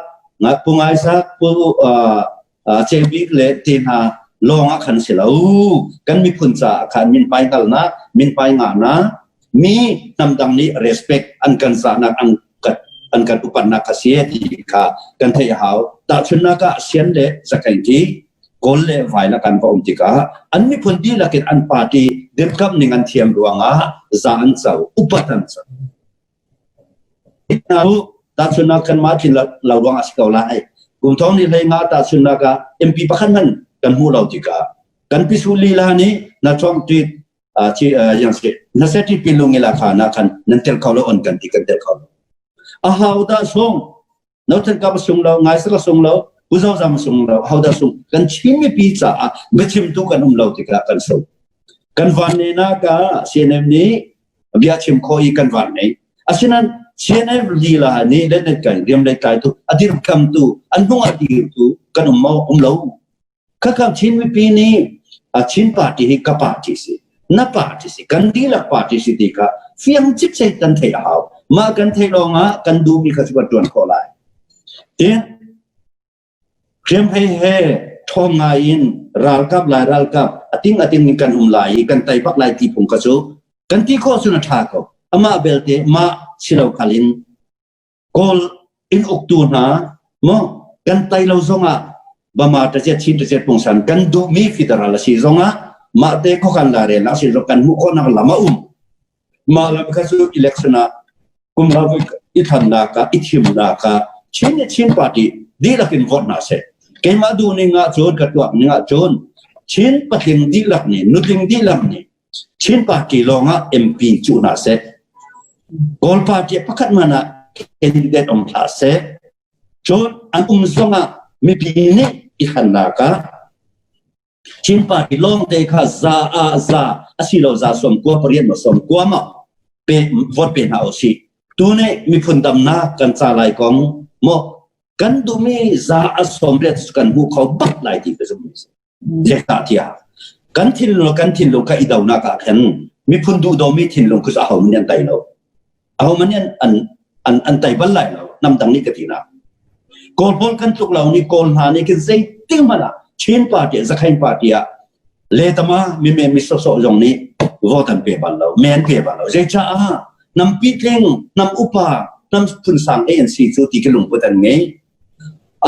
Pu Ngai Sak, Pu Cebik le te hna lawng ah khan si lo. Kan miphun caah khan min pai hngalnak, min pai ngahnak, mi hnamdang nih respect an kan zahnak, an kan an kan upatnak kha si ti kha kan theih a hau. Tahchunhnak ah Sian le Zakaingki, Kawl le Vai la kan va um tikah an miphun dihlak in an party dirkamh ning an thiam ruangah za an co, upat an co. Tahchunhnak kanmah thin lo ruang a si ko lai. Kum thong ni hlei nga tahchunhnak ah MP pakhat hmanh kan hmuh lo tikah kan pisu lila nih na chong tit chi yang si na seti pilung ila kha na khan nan tel kho lo on kan ti kan tel kho lo. A hau dah sung no than ka sung lo ngai sa sung lo pu zo zam sung lo hau dah sung kan Chin mipi caah biachimtu kan um lo tikah kan sung. Kan van ne na ka CNM nih bia chim kho i kan van nei. Asinain CNF lila nih le net kai riam lei kai tu a dirkam tu an hnung a dir tu kan um mo um lo. Khakam Chin mipi nih a Chin party hi ka party si na party si kan dihlak party si ti kha fiang cikcek kan theih a hau. Mah kan theih lawng ah kan duhmi kha cu kan tuan khawh lai. Tin Hriamhrei he ṭhawng ngai in ralkap lai ralkap a ting a ting in kan um lai i kan tei bak lai ti phung kha cu kan ti khawh cun a ṭha ko. Amah belte mah si lo khal in Kawl in uktu hna maw kan tei lo zongah Bama taciat Chin taciat pungsan kan duhmi federal a si zongah mah te khuakhan lairelnak si zong kan hmuh khawhnak lam a um. Mah lam kha cu election ah kum i thlannak ah i thimnak ah Chin le Chin party dihlak in vote hna seh. Keimah duh ning ah cun ka tuak ning ah cun Chin patling dihlak nih nutling dihlak nih Chin party lawng ah MP cu hna seh. Kawl party pakhat man ah candidate um hlah seh. Cun an um zong ah mipi nih i thlannak ah Chin party lawngte kha za ah za asilo za 98 ma 90 ma. Pe vote pe hna usih. Tu nih miphun damnak kan ca lai kong maw kan duhmi za a sawm riat kan hmu kho bak lai ti ka zumh mi si. Zeicahtiah kan thinlung kan thinlung kha i donak ah khan miphun duhdomi thinlung khu aho nih an tai lo. Aho man nih an an an tai bal lai lo. Nam dang nih ka ti na. Kawl pawl kan tluk lo ni Kawl hna nih khin zeitik hmanh ah Chin party Zakhain party ah letama mi me mi sawsawh zong nih vote an pe bal lo, me an pe bal lo. Zeicaah nam pitling, nam upa, nam phun sang e an si cu ti ki lungput an ngei.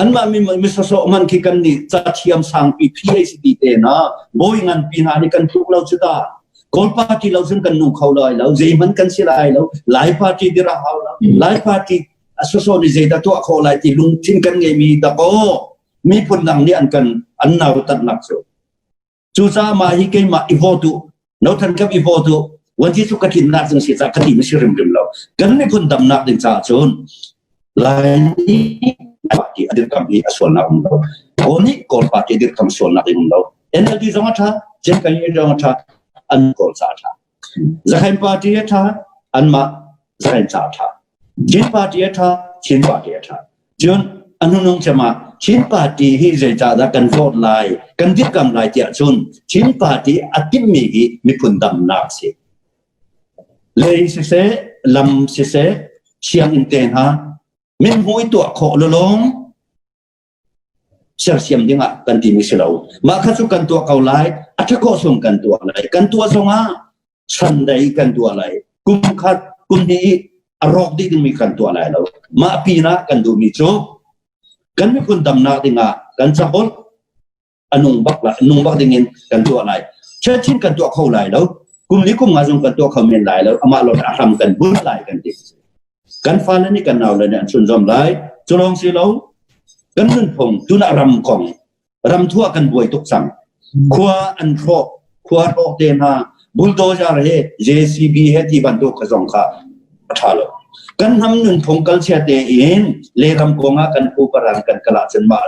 Anmah mi mi sawsawh man khi kan nih cathiam sangpi PhD te na bawi nganpi hna nih kan tluk lo cu ta. Kawl party lo cun kan nung kho lai lo, zeihmanh kan si lai lo, Lai party dir a hau lo, Lai party a sawsawh nih zeidah tuah khawh lai ti lungthin kan ngeimi dakaw miphun dang nih an kan an nautatnak cu. Cucaah mah hi keimah i vote u, no than kam i vote u, wanti cu ka tlinnak ding si caah ka ti si rimrim lo. Kan miphun damnak ding caah cun Laimi party a dirkam hi a sualnak um lo. Kawl nih Kawl party a dirkam sualnak ding um lo. NLD zong a ṭha, Jen Kan zong a ṭha, an Kawl ca a ṭha. Zakhain party a ṭha, anmah Zakhain ca a ṭha. Chin party a ṭha, Chin party a ṭha. Cun a hnunung cem ah Chin party hi zeicahdah kan vote lai, kan dirkam lai tiah cun Chin party a timhmi hi miphun damnak a si. Lei siseh, lam siseh, sianginn te hna mithmui tuah khawh lulung sersiam dingah kan timi si lo. Mah kha cu kan tuah ko lai, a ṭha khawh sung kan tuah lai. Kan tuah zongah Sunday kan tuah lai. Kum khat, kum hnih i a rawk dih dingmi kan tuah lai lo. Mah pinah kan duhmi cu kan miphun damnak dingah kan caholh a nung bak la, nung bak dingin kan tuah lai. Chin kan tuah kho lai lo. Kum li kum nga zong kan tuah kho men lai lo. Amah lo a hram kan bun lai kan ti. Kan fale nih kan naule nih an chunzom lai. Cu lawng si lo, kan nunphung tunah ram kong ramthua kan buai tuk cang. Khua an hrawh, khua hrawh te hna, bulldozer he JCB he ti bantuk kha zong kha a ṭha lo. Kan hnam nunphung kalchia tein le ram kong ah kan puparan kan kal ahcun mah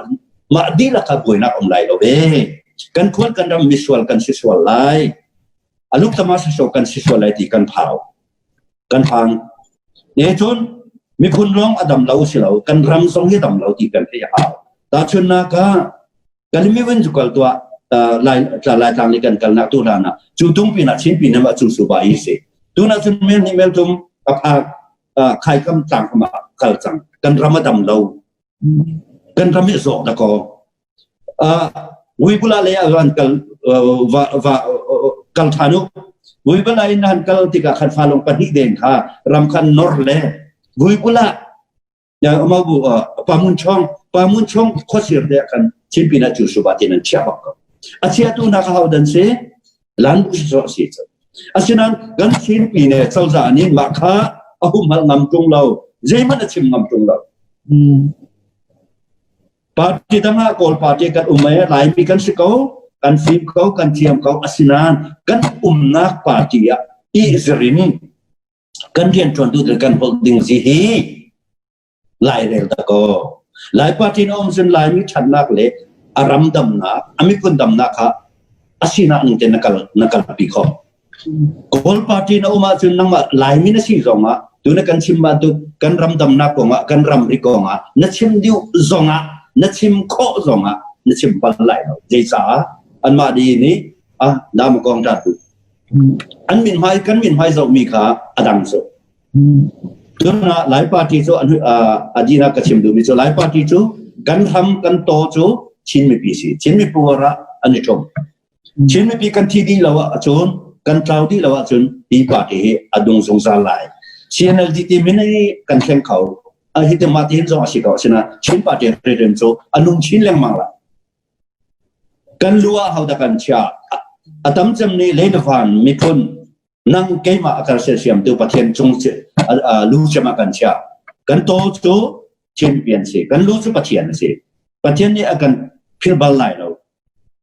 mah dihlak kha buainak um lai lo ve. Kan khual kan ram misual kan si sual lai. Aluk tama si kan si sual lai ti kan phau. Kan phang. Ne cun miphun lawng a dam lo si lo, kan ram zong hi dam lo ti kan theih a hau. Tahchunhnak ah Kalimiwin cu kal tuah lai lai tlang li kan kalnak tu hlan ah cu tung pin ah Chin pin ah cu su ba i si. Tuna cun mel ni mel tum ka phak khai kam tlang kam ah kal cang. Kan ram a dam lo. Kan ram i zawk da ko. Vuibula lei ah van kal va va kal ṭhan u. Vuibula in han kal tikah khan falong pahnih deng kha ram khan nor le Vuibula amabu pamun chong pamun chong khuasir te khan Chinpin ah cu suba tin an chia bak ko. A chiatu na ka hau dan si lan bu so si cu. Asinain kan Chinpi ne cozah nih mah kha a humhal ngam ṭung lo. Zeihmanh a chim ngam ṭung lo. Party dang ah Kawl party kan um i Laimi kan si ko, kan fim ko, kan thiam ko. Asinain kan umnak party ah i zirin kan rianṭuantu ding kan holh ding zi hi Lairel da ko. Lai party na um cun Laimi ṭhatnak le a ram damnak, a miphun damnak kha a sinak ning tein na kal na kalpi khawh. Kawl party na um ahcun nangmah Laimi na si zongah tuna kan chim bantuk kan ram damnak kongah kan ramri kongah na chim deuh zongah na chim khawh zongah na chim bal lai lo. Zeicah anmah di nih ah dam kong ta tu an min hmai kan min hmai zohmi kha a dang cu. Tuna Lai party cu adina ka chim duhmi cu Lai party cu kan ram kan to cu Chin mipi si. Chin mipi war ah an i ṭum. Chin mipi kan thi dih lo ahcun kan tlau dih lo ahcun hi party hi a dung zungzal lai. CNLD ti min hi kan thleng kho. Hi te mah ti hin zong a si ko asina Chin party rian cu a nung chin lengmang lai. Kan lu ah hodah kan chiah? A tam cem nih leilavan miphun nang keimah a kan sersiamtu Pathian cung lu cem ah kan chiah. Kan taw cu Chin mipi an si. Kan lu cu Pathian a si. Pathian nih a kan philh bal lai lo.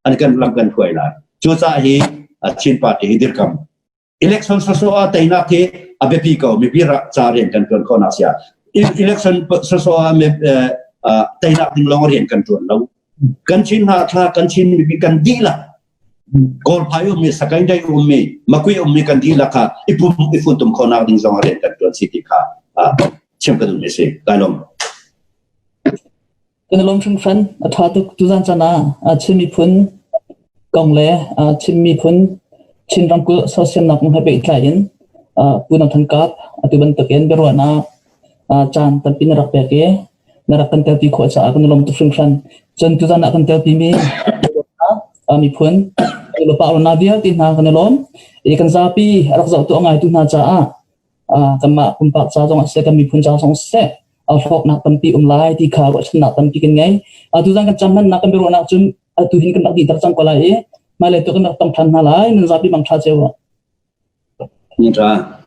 An kan lam kan hruai lai. Cucaah hi Chin party hi dirkam. Election sawsawh ah teinak hi a biapi ko. Mipi ca rian kan tuan khawhnak sia. Election sawsawh ah teinak ding lawng rian kan tuan lo. Kan Chin hna thla kan Chin mipi kan dihlak. Kawlphai ummi, Sakaing ummi, Makui ummi kan dihlak kha i pum i funtum khawhnak ding zong ah rian kan ṭuan si ti kha chim ka duhmi a si. Kai lawm. Kan i lawm hringhran. A ṭha tuk. Tuzan caan ah Chin miphun kong le Chin miphun Chin ramkulh sersiamnak kong he pehtlai in Pu Nang Than Kap atu bantukin biaruahnak caan tampi na rak pek i na rak kan telpi khawh caah kan i lawm tuk hringhran. Cun tuzan ah kan telpimi miphun nulepa rona vialte hna kan i lawm. I kan zapi a rak zohtu a ngaitu hna caah kanmah pumpak ca zong ah siseh, kan miphun ca zong siseh, hlawknak tampi um lai ti kha ruahchannak tampi kan ngei. Tuzan kan cam hmannak kan biaruahnak cun atu hin kan rak dih tak cang ko lai i hmailei tu kan rak tong ṭhan hna lai. Nan zapi mang ṭha cio. Ṭha.